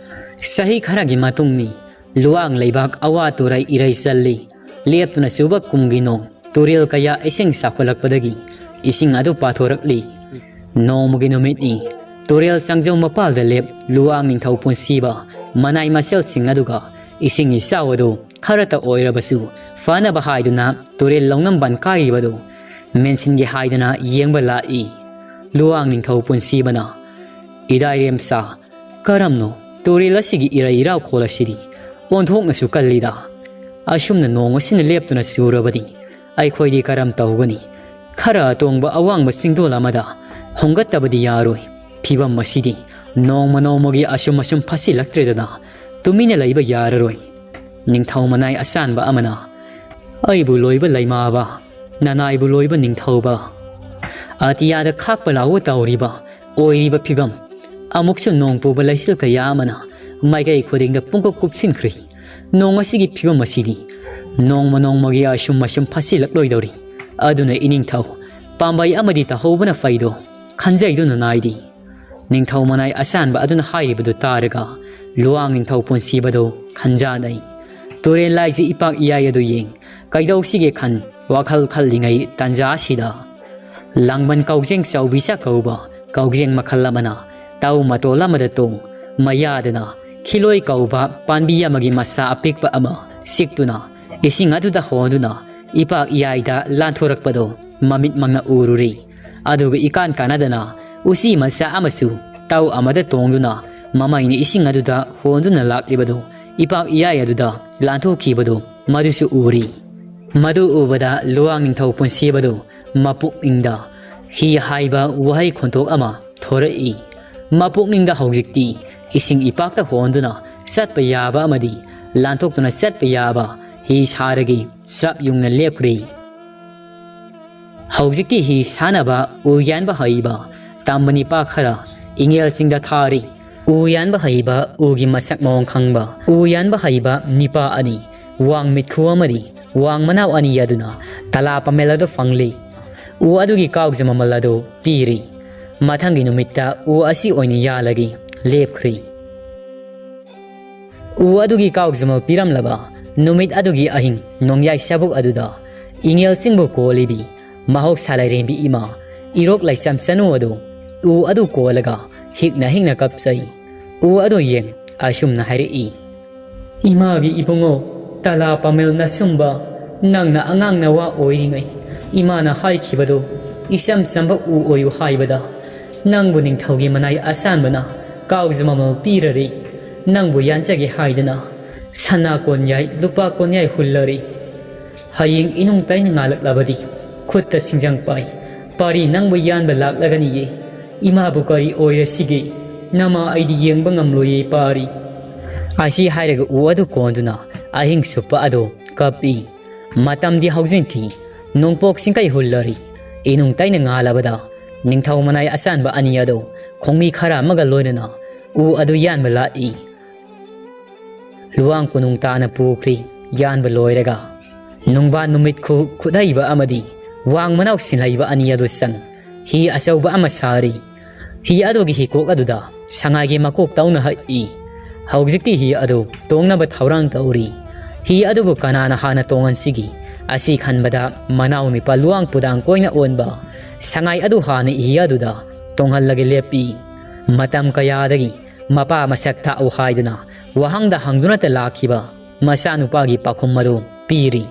ꯆꯍꯤ ꯈꯔꯒꯤ ꯃꯇꯨꯡꯅꯤ꯫ ꯂꯨꯋꯥꯡ ꯂꯩꯕꯥꯛ ꯑꯋꯥ ꯇꯨꯔꯩ ꯏꯔꯩ ꯆꯜꯂꯤ꯫ ꯂꯦꯞꯇꯨꯅ ꯆꯨꯕ ꯀꯨꯝꯒꯤ ꯅꯣꯡ ꯇꯨꯔꯦꯜ ꯀꯌꯥ ꯏꯁꯤꯡ ꯆꯥꯎꯈꯠꯂꯛꯄꯗꯒꯤ ꯏꯁꯤꯡ ꯑꯗꯨ ꯄꯥꯊꯣꯔꯛꯂꯤ꯫ ꯅꯣꯡꯃꯒꯤ ꯅꯨꯃꯤꯠꯅꯤ꯫ ꯇꯨꯔꯦꯜ ꯆꯪꯖꯧ ꯃꯄꯥꯜꯗ ꯂꯦꯞ ꯂꯨꯋꯥꯡ ꯅꯤꯡꯊꯧ ꯄꯨꯟꯁꯤꯕ ꯃꯅꯥꯏ ꯃꯁꯦꯜꯁꯤꯡ ꯑꯗꯨꯒ ꯏꯁꯤꯡ ꯏꯆꯥꯎ ꯑꯗꯨ ꯈꯔꯇ ꯑꯣꯏꯔꯕꯁꯨ ꯐꯅꯕ ꯍꯥꯏꯗꯨꯅ ꯇꯨꯔꯦꯜ ꯂꯧꯅꯝꯕꯟ ꯀꯥꯏꯔꯤꯕꯗꯨ ꯃꯦꯟꯁꯤꯟꯒꯦ ꯍꯥꯏꯗꯨꯅ ꯌꯦꯡꯕ ꯂꯥꯛꯏ꯫ ꯂꯨꯋꯥꯡ ꯅꯤꯡꯊꯧ ꯄꯨꯟꯁꯤꯕꯅ, "ꯏꯗꯥꯏꯔꯦꯝꯆꯥ, ꯀꯔꯝꯅꯣ ꯇꯨꯔꯦꯜ ꯑꯁꯤꯒꯤ ꯏꯔꯩ ꯏꯔꯥꯎꯈꯣꯜ ꯑꯁꯤꯗꯤ ꯑꯣꯟꯊꯣꯛꯅꯁꯨ ꯀꯜꯂꯤꯗ꯫ ꯑꯁꯨꯝꯅ ꯅꯣꯡ ꯑꯁꯤꯅ ꯂꯦꯞꯇꯨꯅ ꯆꯨꯔꯕꯗꯤ ꯑꯩꯈꯣꯏꯗꯤ ꯀꯔꯝ ꯇꯧꯒꯅꯤ? ꯈꯔ ꯑꯇꯣꯡꯕ ꯑꯋꯥꯡꯕ ꯆꯤꯡꯗꯣꯜ ꯑꯃꯗ ꯍꯣꯡꯒꯠꯇꯕꯗꯤ ꯌꯥꯔꯣꯏ꯫ ꯐꯤꯕꯝ ꯑꯁꯤꯗꯤ ꯅꯣꯡꯃ ꯅꯣꯡꯃꯒꯤ ꯑꯁꯨꯝ ꯑꯁꯨꯝ ꯐꯠꯁꯤꯜꯂꯛꯇ꯭ꯔꯦꯗꯅ ꯇꯨꯃꯤꯟꯅ ꯂꯩꯕ ꯌꯥꯔꯔꯣꯏ"꯫ ꯅꯤꯡꯊꯧ ꯃꯅꯥꯏ ꯑꯁꯥꯟꯕ ꯑꯃꯅ, "ꯑꯩꯕꯨ ꯂꯣꯏꯕ ꯂꯩꯃꯥꯕ, ꯅꯅꯥꯏꯕꯨ ꯂꯣꯏꯕ ꯅꯤꯡꯊꯧꯕ, ꯑꯇꯤꯌꯥꯗ ꯈꯥꯛꯄ ꯂꯥꯎꯕ ꯇꯧꯔꯤꯕ ꯑꯣꯏꯔꯤꯕ ꯐꯤꯕꯝ, ꯑꯃꯨꯛꯁꯨ ꯅꯣꯡ ꯄꯨꯕ ꯂꯩꯆꯤꯜ ꯀꯌꯥ ꯑꯃꯅ ꯃꯥꯏꯀꯩ ꯈꯨꯗꯤꯡꯗ ꯄꯨꯡꯀꯨꯞ ꯀꯨꯞꯁꯤꯟꯈ꯭ꯔꯤ꯫ ꯅꯣꯡ ꯑꯁꯤꯒꯤ ꯐꯤꯕꯝ ꯑꯁꯤꯗꯤ ꯅꯣꯡꯃ ꯅꯣꯡꯃꯒꯤ ꯑꯁꯨꯝ ꯑꯁꯨꯝ ꯐꯠꯁꯤꯜꯂꯛꯂꯣꯏꯗꯧꯔꯤ꯫ ꯑꯗꯨꯅ ꯏꯅꯤꯡꯊꯧ, ꯄꯥꯝꯕꯩ ꯑꯃꯗꯤ ꯇꯧꯍꯧꯕꯅ ꯐꯩꯗꯣ" ꯈꯟꯖꯩꯗꯨꯅ ꯅꯥꯏꯗꯤ꯫ ꯅꯤꯡꯊꯧ ꯃꯅꯥꯏ ꯑꯁꯥꯟꯕ ꯑꯗꯨꯅ ꯍꯥꯏꯔꯤꯕꯗꯨ ꯇꯥꯔꯒ ꯂꯨꯋꯥꯡ ꯅꯤꯡꯊꯧ ꯄꯨꯟꯁꯤꯕꯗꯨ ꯈꯟꯖꯥꯅꯩ꯫ ꯇꯨꯔꯦꯜ ꯂꯥꯏꯁꯤ ꯏꯄꯥꯛ ꯏꯌꯥꯏ ꯑꯗꯨ ꯌꯦꯡ ꯀꯩꯗꯧꯁꯤꯒꯦ ꯈꯟ ꯋꯥꯈꯜ ꯈꯜꯂꯤꯉꯩ ꯇꯥꯟꯖꯥ ꯑꯁꯤꯗ ꯂꯥꯡꯕꯟ ꯀꯧꯖꯦꯡ ꯆꯥꯎꯕꯤꯆꯥ ꯀꯧꯕ ꯀꯧꯖꯦꯡ ꯃꯈꯜ ꯑꯃꯅ ꯇꯧ ꯃꯇꯣꯜ ꯑꯃꯗ ꯇꯣꯡ ꯃꯌꯥꯗꯅ ꯈꯤꯂꯣꯏ ꯀꯧꯕ ꯄꯥꯟꯕꯤ ꯑꯃꯒꯤ ꯃꯁꯥ ꯑꯄꯤꯛꯄ ꯑꯃ ꯁꯤꯛꯇꯨꯅ ꯏꯁꯤꯡ ꯑꯗꯨꯗ ꯍꯣꯟꯗꯨꯅ ꯏꯄꯥꯛ ꯏꯌꯥꯏꯗ ꯂꯥꯟꯊꯣꯔꯛꯄꯗꯣ ꯃꯃꯤꯠꯃꯛꯅ ꯎꯔꯨꯔꯦ꯫ ꯑꯗꯨꯒ ꯏꯀꯥꯟ ꯀꯥꯟꯅꯗꯅ ꯎꯆꯤ ꯃꯆꯥ ꯑꯃꯁꯨ ꯇꯧ ꯑꯃꯗ ꯇꯣꯡꯗꯨꯅ ꯃꯃꯩꯅ ꯏꯁꯤꯡ ꯑꯗꯨꯗ ꯍꯣꯟꯗꯨꯅ ꯂꯥꯛꯂꯤꯕꯗꯨ ꯏꯄꯥꯛ ꯏꯌꯥꯏ ꯑꯗꯨꯗ ꯂꯥꯟꯊꯣꯛꯈꯤꯕꯗꯨ ꯃꯗꯨꯁꯨ ꯎꯔꯤ꯫ ꯃꯗꯨ ꯎꯕꯗ ꯂꯨꯋꯥꯡ ꯅꯤꯡꯊꯧ ꯄꯨꯟꯁꯤꯕꯗꯨ ꯃꯄꯨꯛꯅꯤꯡꯗ ꯍꯤ ꯍꯥꯏꯕ ꯋꯥꯍꯩ ꯈꯣꯟꯊꯣꯛ ꯑꯃ ꯊꯣꯔꯛꯏ꯫ ꯃꯄꯨꯛꯅꯤꯡꯗ ꯍꯧꯖꯤꯛꯇꯤ ꯏꯁꯤꯡ ꯏꯄꯥꯛꯇ ꯍꯣꯟꯗꯨꯅ ꯆꯠꯄ ꯌꯥꯕ ꯑꯃꯗꯤ ꯂꯥꯟꯊꯣꯛꯇꯨꯅ ꯆꯠꯄ ꯌꯥꯕ ꯍꯤ ꯁꯥꯔꯒ ꯆꯞ ꯌꯨꯡꯅ ꯂꯦꯞꯈ꯭ꯔꯦ꯫ ꯍꯧꯖꯤꯛꯇꯤ ꯍꯤ ꯁꯥꯟꯅꯕ ꯎ ꯌꯥꯟꯕ ꯍꯩꯕ ꯇꯝꯕ ꯅꯤꯄꯥ ꯈꯔ ꯏꯉꯦꯜꯁꯤꯡꯗ ꯊꯥꯔꯤ꯫ ꯎ ꯌꯥꯟꯕ ꯍꯩꯕ ꯎꯒꯤ ꯃꯁꯛ ꯃꯑꯣꯡ ꯈꯪꯕ ꯎ ꯌꯥꯟꯕ ꯍꯩꯕ ꯅꯤꯄꯥ ꯑꯅꯤ, ꯋꯥꯡ ꯃꯤꯠꯈꯨ ꯑꯃꯗꯤ ꯋꯥꯡ ꯃꯅꯥꯎ ꯑꯅꯤ ꯑꯗꯨꯅ ꯇꯂꯥ ꯄꯥꯃꯦꯜ ꯑꯗꯨ ꯐꯪꯂꯤ꯫ ꯎ ꯑꯗꯨꯒꯤ ꯀꯥꯎꯖ ꯃꯃꯜ ꯑꯗꯨ ꯄꯤꯔꯤ꯫ ꯃꯊꯪꯒꯤ ꯅꯨꯃꯤꯠꯇ ꯎ ꯑꯁꯤ ꯑꯣꯏꯅ ꯌꯥꯜꯂꯒꯦ ꯂꯦꯞꯈ꯭ꯔꯦ꯫ ꯎ ꯑꯗꯨꯒꯤ ꯀꯥꯎꯖꯃꯜ ꯄꯤꯔꯝꯂꯕ ꯅꯨꯃꯤꯠ ꯑꯗꯨꯒꯤ ꯑꯍꯤꯡ ꯅꯣꯡꯌꯥꯏ ꯆꯕꯨꯛ ꯑꯗꯨꯗ ꯏꯉꯦꯜ ꯆꯤꯡꯕꯨ ꯀꯣꯜꯂꯤꯕꯤ ꯃꯍꯧꯁꯥ ꯂꯥꯏꯔꯦꯝꯕꯤ ꯏꯃꯥ ꯏꯔꯣꯛ ꯂꯩꯆꯝ ꯆꯅꯨ ꯑꯗꯨ ꯎ ꯑꯗꯨ ꯀꯣꯜꯂꯒ ꯍꯤꯛꯅ ꯍꯤꯛꯅ ꯀꯞꯆꯩ꯫ ꯎ ꯑꯗꯨ ꯌꯦꯡ ꯑꯁꯨꯝꯅ ꯍꯥꯏꯔꯛꯏ, "ꯏꯃꯥꯒꯤ ꯏꯕꯨꯡꯉꯣ, ꯇꯂꯥ ꯄꯥꯃꯦꯜ ꯅꯁꯨꯝꯕ, ꯅꯪꯅ ꯑꯉꯥꯡ ꯅꯋꯥ ꯑꯣꯏꯔꯤꯉꯩ ꯏꯃꯥꯅ ꯍꯥꯏꯈꯤꯕꯗꯨ ꯏꯆꯝ ꯆꯝꯕ ꯎ ꯑꯣꯏꯌꯨ ꯍꯥꯏꯕꯗ ꯅꯪꯕꯨ ꯅꯤꯡꯊꯧꯒꯤ ꯃꯅꯥꯏ ꯑꯁꯥꯟꯕꯅ ꯀꯥꯎꯖ ꯃꯃꯜ ꯄꯤꯔꯔꯦ꯫ ꯅꯪꯕꯨ ꯌꯥꯟꯖꯒꯦ ꯍꯥꯏꯗꯅ ꯁꯅꯥ ꯀꯣꯟꯌꯥꯏ, ꯂꯨꯄꯥ ꯀꯣꯟꯌꯥꯏ ꯍꯨꯜꯂꯔꯦ꯫ ꯍꯌꯦꯡ ꯏꯅꯨꯡ ꯇꯩꯅ ꯉꯥꯜꯂꯛꯂꯕꯗꯤ ꯈꯨꯠꯇ ꯁꯤꯡꯖꯪ ꯄꯥꯏ ꯄꯥꯔꯤ ꯅꯪꯕꯨ ꯌꯥꯟꯕ ꯂꯥꯛꯂꯒꯅꯤꯌꯦ꯫ ꯏꯃꯥꯕꯨ ꯀꯔꯤ ꯑꯣꯏꯔꯁꯤꯒꯦ? ꯅꯃꯥ ꯑꯩꯗꯤ ꯌꯦꯡꯕ ꯉꯝꯂꯣꯏꯌꯦ ꯄꯥꯔꯤ"꯫ ꯑꯁꯤ ꯍꯥꯏꯔꯒ ꯎ ꯑꯗꯨ ꯀꯣꯟꯗꯨꯅ ꯑꯍꯤꯡ ꯁꯨꯞꯄ ꯑꯗꯨ ꯀꯞꯏ꯫ ꯃꯇꯝꯗꯤ ꯍꯧꯖꯤꯟꯈꯤ꯫ ꯅꯣꯡꯄꯣꯛ ꯆꯤꯡꯀꯩ ꯍꯨꯜꯂꯔꯤ꯫ ꯏꯅꯨꯡ ꯇꯩꯅ ꯉꯥꯜꯂꯕꯗ ꯅꯤꯡꯊꯧ ꯃꯅꯥꯏ ꯑꯆꯥꯟꯕ ꯑꯅꯤ ꯑꯗꯨ ꯈꯣꯡꯃꯤ ꯈꯔ ꯑꯃꯒ ꯂꯣꯏꯅꯅ ꯎ ꯑꯗꯨ ꯌꯥꯟꯕ ꯂꯥꯛꯏ꯫ ꯂꯨꯋꯥꯡ ꯀꯣꯅꯨꯡ ꯇꯥꯅ ꯄꯨꯈ꯭ꯔꯤ꯫ ꯌꯥꯟꯕ ꯂꯣꯏꯔꯒ ꯅꯨꯡꯕꯥ ꯅꯨꯃꯤꯠ ꯈꯨ ꯈꯨꯠꯍꯩꯕ ꯑꯃꯗꯤ ꯋꯥꯡ ꯃꯅꯥꯎ ꯁꯤꯟꯍꯩꯕ ꯑꯅꯤ ꯑꯗꯨ ꯆꯪ ꯍꯤ ꯑꯆꯧꯕ ꯑꯃ ꯁꯥꯔꯤ꯫ ꯍꯤ ꯑꯗꯨꯒꯤ ꯍꯤꯀꯣꯛ ꯑꯗꯨꯗ ꯁꯉꯥꯏꯒꯤ ꯃꯀꯣꯛ ꯇꯧꯅ ꯍꯛꯏ꯫ ꯍꯧꯖꯤꯛꯇꯤ ꯍꯤ ꯑꯗꯨ ꯇꯣꯡꯅꯕ ꯊꯧꯔꯥꯡ ꯇꯧꯔꯤ꯫ ꯍꯤ ꯑꯗꯨꯕꯨ ꯀꯅꯥꯅ ꯍꯥꯟꯅ ꯇꯣꯡꯍꯟꯁꯤꯒꯦ? ꯑꯁꯤ ꯈꯟꯕꯗ ꯃꯅꯥꯎ ꯅꯤꯄꯥ ꯂꯨꯋꯥꯡ ꯄꯨꯗꯥꯡ ꯀꯣꯏꯅ ꯑꯣꯟꯕ ꯁꯉꯥꯏ ꯑꯗꯨ ꯍꯥꯟꯅ ꯍꯤ ꯑꯗꯨꯗ ꯇꯣꯡꯍꯜꯂꯒ ꯂꯦꯞꯄꯤ꯫ ꯃꯇꯝ ꯀꯌꯥꯗꯒꯤ ꯃꯄꯥ ꯃꯁꯛ ꯊꯥꯛꯎ ꯍꯥꯏꯗꯨꯅ ꯋꯥꯍꯪꯗ ꯍꯪꯗꯨꯅꯇ ꯂꯥꯛꯈꯤꯕ ꯃꯆꯥꯅꯨꯄꯥꯒꯤ ꯄꯥꯎꯈꯨꯝ ꯑꯗꯨ ꯄꯤꯔꯤ꯫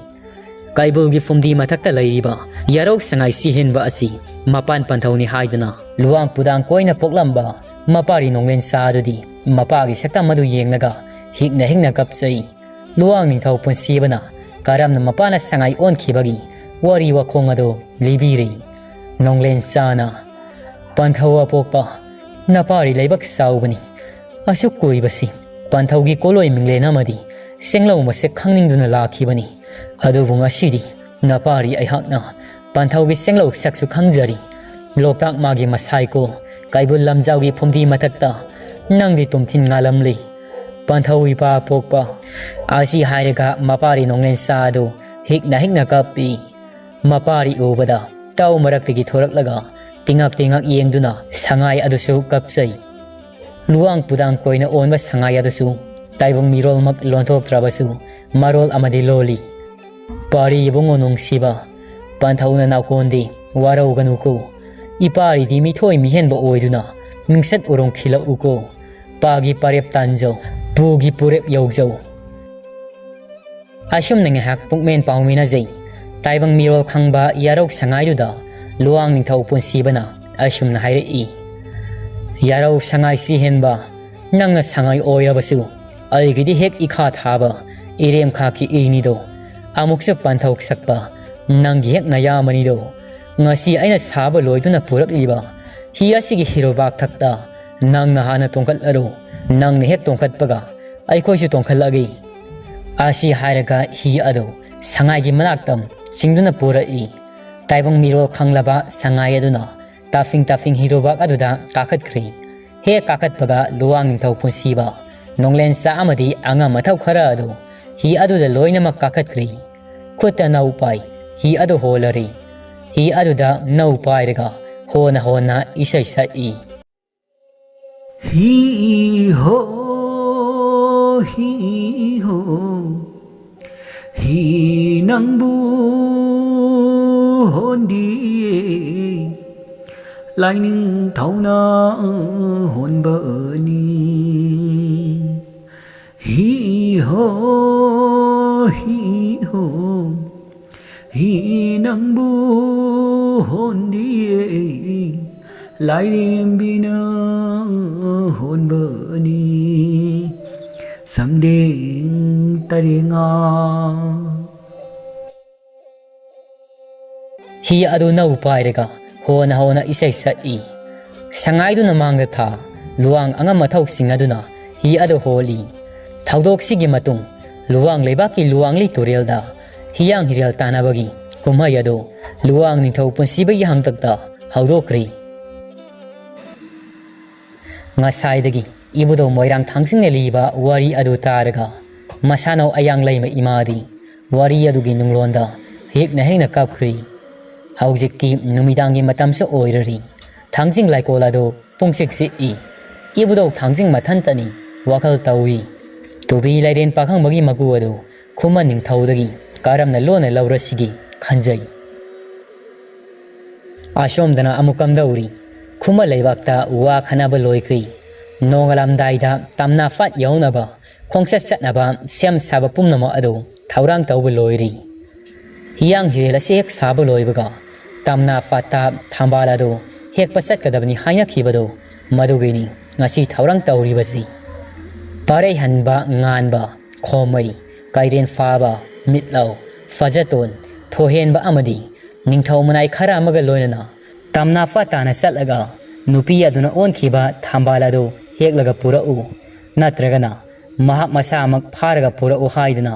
ꯀꯩꯕꯨꯜꯒꯤ ꯐꯨꯝꯗꯤ ꯃꯊꯛꯇ ꯂꯩꯔꯤꯕ ꯌꯥꯔꯧ ꯁꯉꯥꯏ ꯁꯤꯍꯦꯟꯕ ꯑꯁꯤ ꯃꯄꯥꯟ ꯄꯟꯊꯧꯅꯤ ꯍꯥꯏꯗꯨꯅ ꯂꯨꯋꯥꯡ ꯄꯨꯗꯥꯡ ꯀꯣꯏꯅ ꯄꯣꯛꯂꯝꯕ ꯃꯄꯥꯔꯤ ꯅꯣꯡꯂꯦꯟ ꯆꯥ ꯑꯗꯨꯗꯤ ꯃꯄꯥꯒꯤ ꯁꯛꯇꯝ ꯑꯗꯨ ꯌꯦꯡꯂꯒ ꯍꯤꯛꯅ ꯍꯤꯛꯅ ꯀꯞꯆꯩ꯫ ꯂꯨꯋꯥꯡ ꯅꯤꯡꯊꯧ ꯄꯨꯟꯁꯤꯕꯅ ꯀꯔꯝꯅ ꯃꯄꯥꯅ ꯁꯉꯥꯏ ꯑꯣꯟꯈꯤꯕꯒꯤ ꯋꯥꯔꯤ ꯋꯥꯈꯣꯡ ꯑꯗꯨ ꯂꯤꯕꯤꯔꯤ꯫ ꯅꯣꯡꯂꯦꯟ ꯆꯥꯅ, "ꯄꯟꯊꯧ ꯑꯄꯣꯛꯄ, ꯅꯄꯥꯔꯤ ꯂꯩꯕꯥꯛ ꯆꯥꯎꯕꯅꯤ꯫ ꯑꯁꯨꯛ ꯀꯨꯏꯕꯁꯤ ꯄꯟꯊꯧꯒꯤ ꯀꯣꯂꯣꯏ ꯃꯤꯡꯂꯦꯟ ꯑꯃꯗꯤ ꯆꯦꯡꯂꯧ ꯃꯁꯛ ꯈꯪꯅꯤꯡꯗꯨꯅ ꯂꯥꯛꯈꯤꯕꯅꯤ꯫ ꯑꯗꯨꯕꯨ ꯉꯁꯤꯗꯤ ꯅꯄꯥꯔꯤ ꯑꯩꯍꯥꯛꯅ ꯄꯟꯊꯧꯒꯤ ꯆꯦꯡꯂꯧ ꯁꯛꯁꯨ ꯈꯪꯖꯔꯤ꯫ ꯂꯣꯛꯇꯥꯛ ꯃꯥꯒꯤ ꯃꯁꯥꯏꯀꯣ ꯀꯩꯕꯨꯜ ꯂꯝꯖꯥꯎꯒꯤ ꯐꯨꯝꯗꯤ ꯃꯊꯛꯇ ꯅꯪꯗꯤ ꯇꯨꯝꯊꯤꯟ ꯉꯥꯜꯂꯝꯂꯤ꯫ ꯄꯟꯊꯧ ꯏꯄꯥ ꯄꯣꯛꯄ"꯫ ꯑꯁꯤ ꯍꯥꯏꯔꯒ ꯃꯄꯥꯔꯤ ꯅꯣꯡꯂꯦꯟ ꯆꯥ ꯑꯗꯨ ꯍꯤꯛꯅ ꯍꯤꯛꯅ ꯀꯞꯄꯤ꯫ ꯃꯄꯥꯔꯤ ꯎꯕꯗ ꯇꯥꯎ ꯃꯔꯛꯇꯒꯤ ꯊꯣꯔꯛꯂꯒ ꯏꯉꯛꯇ ꯏꯉꯛ ꯌꯦꯡꯗꯨꯅ ꯁꯉꯥꯏ ꯑꯗꯨꯁꯨ ꯀꯞꯆꯩ꯫ ꯂꯨꯋꯥꯡ ꯄꯨꯗꯥꯡ ꯀꯣꯏꯅ ꯑꯣꯟꯕ ꯁꯉꯥꯏ ꯑꯗꯨꯁꯨ ꯇꯥꯏꯕꯪ ꯃꯤꯔꯣꯜꯃꯛ ꯂꯣꯟꯊꯣꯛꯇ꯭ꯔꯕꯁꯨ ꯃꯔꯣꯜ ꯑꯃꯗꯤ ꯂꯣꯜꯂꯤ꯫ "ꯄꯥꯔꯤ ꯏꯕꯨꯡꯉꯣ ꯅꯨꯡꯁꯤꯕ, ꯄꯥꯟꯊꯧꯅ ꯅꯥꯎꯀꯣꯟꯗꯤ ꯋꯥꯔꯧꯒꯅꯨꯀꯣ꯫ ꯏꯄꯥꯔꯤꯗꯤ ꯃꯤꯊꯣꯏ ꯃꯤꯍꯦꯟꯕ ꯑꯣꯏꯗꯨꯅ ꯃꯤꯡꯆꯠ ꯎꯔꯣꯡ ꯈꯤꯜꯂꯛꯎꯀꯣ꯫ ꯄꯥꯒꯤ ꯄꯥꯔꯦꯞ ꯇꯥꯟꯖꯧ, ꯄꯨꯒꯤ ꯄꯨꯔꯦꯞ ꯌꯧꯖꯧ"꯫ ꯑꯁꯨꯝꯅ ꯉꯥꯏꯍꯥꯛ ꯄꯨꯛꯃꯦꯟ ꯄꯥꯎꯃꯤꯟꯅꯖꯩ꯫ ꯇꯥꯏꯕꯪ ꯃꯤꯔꯣꯜ ꯈꯪꯕ ꯌꯥꯔꯧ ꯁꯉꯥꯏꯗꯨꯗ ꯂꯨꯋꯥꯡ ꯅꯤꯡꯊꯧ ꯄꯨꯟꯁꯤꯕꯅ ꯑꯁꯨꯝꯅ ꯍꯥꯏꯔꯛꯏ, "ꯌꯥꯔꯧ ꯁꯉꯥꯏ ꯁꯤꯍꯦꯟꯕ, ꯅꯪꯅ ꯁꯉꯥꯏ ꯑꯣꯏꯔꯕꯁꯨ ꯑꯩꯒꯤꯗꯤ ꯍꯦꯛ ꯏꯈꯥ ꯊꯥꯕ ꯏꯔꯦꯝꯈꯥꯛꯀꯤ ꯏꯅꯤꯗꯣ꯫ ꯑꯃꯨꯛꯁꯨ ꯄꯥꯟꯊꯧ ꯁꯛꯄ ꯅꯪꯒꯤ ꯍꯦꯛ ꯅꯌꯥꯝꯕꯅꯤꯗꯣ꯫ ꯉꯁꯤ ꯑꯩꯅ ꯁꯥꯕ ꯂꯣꯏꯗꯨꯅ ꯄꯨꯔꯛꯂꯤꯕ ꯍꯤ ꯑꯁꯤꯒꯤ ꯍꯤꯔꯨꯕꯥꯛ ꯊꯛꯇ ꯅꯪꯅ ꯍꯥꯟꯅ ꯇꯣꯡꯈꯠꯂꯔꯣ, ꯅꯪꯅ ꯍꯦꯛ ꯇꯣꯡꯈꯠꯄꯒ ꯑꯩꯈꯣꯏꯁꯨ ꯇꯣꯡꯈꯠꯂꯒꯦ"꯫ ꯑꯁꯤ ꯍꯥꯏꯔꯒ ꯍꯤ ꯑꯗꯨ ꯁꯉꯥꯏꯒꯤ ꯃꯅꯥꯛꯇ ꯆꯤꯡꯗꯨꯅ ꯄꯨꯔꯛꯏ꯫ ꯇꯥꯏꯕꯪ ꯃꯤꯔꯣꯜ ꯈꯪꯂꯕ ꯁꯉꯥꯏ ꯑꯗꯨꯅ ꯇꯥꯐꯤꯡ ꯇꯥꯐꯤꯡ ꯍꯤꯔꯨꯕꯥꯛ ꯑꯗꯨꯗ ꯀꯥꯈꯠꯈ꯭ꯔꯤ꯫ ꯍꯦꯛ ꯀꯥꯈꯠꯄꯒ ꯂꯨꯋꯥꯡ ꯅꯤꯡꯊꯧ ꯄꯨꯟꯁꯤꯕ, ꯅꯣꯡꯂꯦꯟꯆꯥ ꯑꯃꯗꯤ ꯑꯉꯝ ꯑꯊꯧ ꯈꯔ ꯑꯗꯨ ꯍꯤ ꯑꯗꯨꯗ ꯂꯣꯏꯅꯃꯛ ꯀꯥꯈꯠꯈ꯭ꯔꯤ꯫ ꯈꯨꯠꯇ ꯅꯧ ꯄꯥꯏ, ꯍꯤ ꯑꯗꯨ ꯍꯣꯜꯂꯔꯤ꯫ ꯍꯤ ꯑꯗꯨꯗ ꯅꯧ ꯄꯥꯏꯔꯒ ꯍꯣꯟꯅ ꯍꯣꯟꯅ ꯏꯁꯩ ꯁꯛꯏ꯫ "ꯍꯤ ꯍꯣ, ꯍꯤ ꯍꯣ, ꯍꯤ ꯅꯪꯕꯨ ꯍꯣꯟꯗꯤꯌꯦ, ꯂꯥꯏꯅꯤꯡꯊꯧꯅ ꯍꯣꯟꯕꯅꯤ꯫ ꯍꯤ ꯍꯣ, ꯍꯤ ꯍꯣ, ꯍꯤ ꯅꯪꯕꯨ ꯍꯣꯟꯗꯤꯌꯦ, ꯂꯥꯏꯔꯦꯝꯕꯤꯅ ꯍꯣꯟꯕꯅꯤ꯫ ꯁꯝꯗꯦꯡ ꯇꯔꯦꯡꯉꯥ"꯫ ꯍꯤ ꯑꯗꯨ ꯅꯧ ꯄꯥꯏꯔꯒ ꯍꯣꯟꯅ ꯍꯣꯟꯅ ꯏꯁꯩ ꯁꯛꯏ꯫ ꯁꯉꯥꯏꯗꯨꯅ ꯃꯥꯡꯗ ꯊꯥ, ꯂꯨꯋꯥꯡ ꯑꯉꯝ ꯑꯊꯧꯁꯤꯡ ꯑꯗꯨꯅ ꯍꯤ ꯑꯗꯨ ꯍꯣꯜꯂꯤ꯫ ꯊꯧꯗꯣꯛꯁꯤꯒꯤ ꯃꯇꯨꯡ, ꯂꯨꯋꯥꯡ ꯂꯩꯕꯥꯛꯀꯤ ꯂꯨꯋꯥꯡꯂꯤ ꯇꯨꯔꯦꯜꯗ ꯍꯤꯌꯥꯡ ꯍꯤꯔꯦꯜ ꯇꯥꯟꯅꯕꯒꯤ ꯀꯨꯝꯍꯩ ꯑꯗꯨ ꯂꯨꯋꯥꯡ ꯅꯤꯡꯊꯧ ꯄꯨꯟꯁꯤꯕꯒꯤ ꯍꯥꯡꯇꯛꯇ ꯍꯧꯗꯣꯛꯈ꯭ꯔꯤ꯫ ꯉꯁꯥꯏꯗꯒꯤ ꯏꯕꯨꯙꯧ ꯃꯣꯏꯔꯥꯡ ꯊꯥꯡꯖꯤꯡꯅ ꯂꯤꯕ ꯋꯥꯔꯤ ꯑꯗꯨ ꯇꯥꯔꯒ ꯃꯁꯥꯅꯧ ꯑꯌꯥꯡ ꯂꯩꯃ ꯏꯃꯥꯗꯤ ꯋꯥꯔꯤ ꯑꯗꯨꯒꯤ ꯅꯨꯡꯂꯣꯟꯗ ꯍꯦꯛꯅ ꯍꯦꯛꯅ ꯀꯞꯈ꯭ꯔꯤ꯫ ꯍꯧꯖꯤꯛꯇꯤ ꯅꯨꯃꯤꯗꯥꯡꯒꯤ ꯃꯇꯝꯁꯨ ꯑꯣꯏꯔꯔꯤ꯫ ꯊꯥꯡꯖꯤꯡ ꯂꯥꯏꯀꯣꯜ ꯑꯗꯨ ꯄꯨꯡꯆꯤꯛ ꯆꯤꯛꯏ꯫ ꯏꯕꯨꯙꯧ ꯊꯥꯡꯖꯤꯡ ꯃꯊꯟꯇꯅꯤ ꯋꯥꯈꯜ ꯇꯧꯏ꯫ ꯇꯨꯕꯤ ꯂꯥꯏꯔꯦꯟ ꯄꯥꯈꯪꯕꯒꯤ ꯃꯒꯨ ꯑꯗꯨ ꯈꯨꯃꯟ ꯅꯤꯡꯊꯧꯗꯒꯤ ꯀꯔꯝꯅ ꯂꯣꯟꯅ ꯂꯧꯔꯁꯤꯒꯦ ꯈꯟꯖꯩ꯫ ꯑꯁꯣꯝꯗꯅ ꯑꯃꯨꯛ ꯀꯝꯗꯧꯔꯤ? ꯈꯨꯃꯟ ꯂꯩꯕꯥꯛꯇ ꯋꯥ ꯈꯟꯅꯕ ꯂꯣꯏꯈ꯭ꯔꯤ꯫ ꯅꯣꯡꯉꯥꯜꯂꯝꯗꯥꯏꯗ ꯇꯝꯅꯥ ꯐꯠ ꯌꯧꯅꯕ ꯈꯣꯡꯆꯠ ꯆꯠꯅꯕ ꯁꯦꯝ ꯁꯥꯕ ꯄꯨꯝꯅꯃꯛ ꯑꯗꯨ ꯊꯧꯔꯥꯡ ꯇꯧꯕ ꯂꯣꯏꯔꯤ꯫ ꯍꯤꯌꯥꯡ ꯍꯤꯔꯦꯜ ꯑꯁꯤ ꯍꯦꯛ ꯁꯥꯕ ꯂꯣꯏꯕꯒ ꯇꯝꯅꯥ ꯐꯠꯇ ꯊꯝꯕꯥꯜ ꯑꯗꯨ ꯍꯦꯛꯄ ꯆꯠꯀꯗꯕꯅꯤ ꯍꯥꯏꯅꯈꯤꯕꯗꯨ ꯃꯗꯨꯒꯤꯅꯤ ꯉꯁꯤ ꯊꯧꯔꯥꯡ ꯇꯧꯔꯤꯕꯁꯤ꯫ ꯄꯥꯔꯩꯍꯟꯕ ꯉꯥꯟꯕ, ꯈꯣꯝꯃꯩ, ꯀꯩꯔꯦꯟ ꯐꯥꯕ, ꯃꯤꯠꯂꯧ, ꯐꯖꯇꯣꯟ, ꯊꯣꯏꯍꯦꯟꯕ ꯑꯃꯗꯤ ꯅꯤꯡꯊꯧ ꯃꯅꯥꯏ ꯈꯔ ꯑꯃꯒ ꯂꯣꯏꯅꯅ ꯇꯝꯅꯥ ꯐꯠ ꯇꯥꯅ ꯆꯠꯂꯒ ꯅꯨꯄꯤ ꯑꯗꯨꯅ ꯑꯣꯟꯈꯤꯕ ꯊꯝꯕꯥꯜ ꯑꯗꯨ ꯍꯦꯛꯂꯒ ꯄꯨꯔꯛꯎ, ꯅꯠꯇ꯭ꯔꯒꯅ ꯃꯍꯥꯛ ꯃꯁꯥꯃꯛ ꯐꯥꯔꯒ ꯄꯨꯔꯛꯎ ꯍꯥꯏꯗꯨꯅ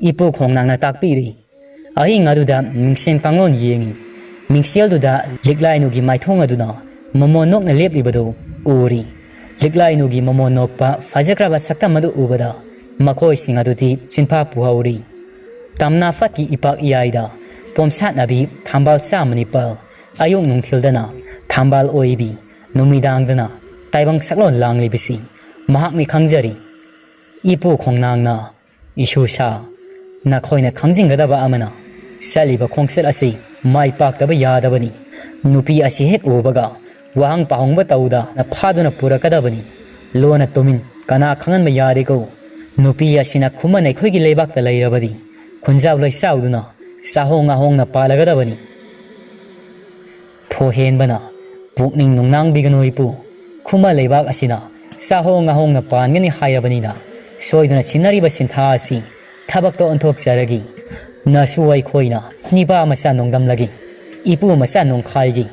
ꯏꯄꯨ ꯈꯣꯡꯅꯥꯡꯅ ꯇꯥꯛꯄꯤꯔꯤ꯫ ꯑꯍꯤꯡ ꯑꯗꯨꯗ ꯃꯤꯡꯁꯦꯟ ꯀꯥꯡꯂꯣꯟ ꯌꯦꯡꯉꯤ꯫ ꯃꯤꯡꯁꯦꯜꯗꯨꯗ ꯂꯤꯛꯂꯥꯏꯅꯨꯒꯤ ꯃꯥꯏꯊꯣꯡ ꯑꯗꯨꯅ ꯃꯃꯣꯟ ꯅꯣꯛꯅ ꯂꯦꯞꯂꯤꯕꯗꯨ ꯎꯔꯤ꯫ ꯂꯤꯛꯂꯥꯏꯅꯨꯒꯤ ꯃꯃꯣꯟ ꯅꯣꯛꯄ ꯐꯖꯈ꯭ꯔꯕ ꯁꯛꯇꯝ ꯑꯗꯨ ꯎꯕꯗ ꯃꯈꯣꯏꯁꯤꯡ ꯑꯗꯨꯗꯤ ꯆꯤꯟꯐꯥ ꯄꯨꯍꯧꯔꯤ꯫ ꯇꯝꯅꯥ ꯐꯠꯀꯤ ꯏꯄꯥꯛ ꯏꯌꯥꯏꯗ ꯄꯣꯝꯁꯥꯠꯅꯕꯤ ꯊꯝꯕꯥꯜ ꯆꯥꯝꯃ ꯅꯤꯄꯥꯜ, ꯑꯌꯨꯛ ꯅꯨꯡꯊꯤꯜꯗꯅ ꯊꯝꯕꯥꯜ ꯑꯣꯏꯕꯤ, ꯅꯨꯃꯤꯗꯥꯡꯗꯅ ꯇꯥꯏꯕꯪ ꯁꯛꯂꯣꯟ ꯂꯥꯡꯂꯤꯕꯁꯤ ꯃꯍꯥꯛꯅꯤ ꯈꯪꯖꯔꯤ꯫ ꯏꯄꯨ ꯈꯣꯡꯅꯥꯡꯅ, ꯏꯁꯨ ꯁꯥ, ꯅꯈꯣꯏꯅ ꯈꯪꯖꯤꯟꯒꯗꯕ ꯑꯃꯅ, ꯆꯠꯂꯤꯕ ꯈꯣꯡꯆꯠ ꯑꯁꯤ ꯃꯥꯏ ꯄꯥꯛꯇꯕ ꯌꯥꯗꯕꯅꯤ꯫ ꯅꯨꯄꯤ ꯑꯁꯤ ꯍꯦꯛ ꯎꯕꯒ ꯋꯥꯍꯪ ꯄꯥꯍꯪꯕ ꯇꯧꯗꯅ ꯐꯥꯗꯨꯅ ꯄꯨꯔꯛꯀꯗꯕꯅꯤ꯫ ꯂꯣꯟꯅ ꯇꯨꯃꯤꯟ ꯀꯅꯥ ꯈꯪꯍꯟꯕ ꯌꯥꯗꯦꯀꯣ꯫ ꯅꯨꯄꯤ ꯑꯁꯤꯅ ꯈꯨꯃꯟ ꯑꯩꯈꯣꯏꯒꯤ ꯂꯩꯕꯥꯛꯇ ꯂꯩꯔꯕꯗꯤ ꯈꯨꯟꯖꯥꯎ ꯂꯩꯆꯥꯎꯗꯨꯅ ꯆꯥꯍꯣꯡ ꯉꯥꯍꯣꯡꯅ ꯄꯥꯜꯂꯒꯗꯕꯅꯤ꯫ ꯊꯣꯏꯍꯦꯟꯕꯅ, ꯄꯨꯛꯅꯤꯡ ꯅꯨꯡꯅꯥꯡꯕꯤꯒꯅꯨ ꯏꯄꯨ꯫ ꯈꯨꯃꯟ ꯂꯩꯕꯥꯛ ꯑꯁꯤꯅ ꯆꯥꯍꯣꯡ ꯉꯥꯍꯣꯡꯅ ꯄꯥꯟꯒꯅꯤ ꯍꯥꯏꯔꯕꯅꯤꯅ ꯁꯣꯏꯗꯅ ꯁꯤꯟꯅꯔꯤꯕ ꯁꯤꯟꯊꯥ ꯑꯁꯤ ꯊꯕꯛꯇ ꯑꯣꯟꯊꯣꯛꯆꯔꯒꯤ ꯅꯁꯨ ꯑꯩꯈꯣꯏꯅ ꯅꯤꯄꯥ ꯃꯆꯥ ꯅꯣꯡꯗꯝꯂꯒꯤ, ꯏꯄꯨ ꯃꯆꯥ ꯅꯣꯡꯈꯥꯏꯒꯤ꯫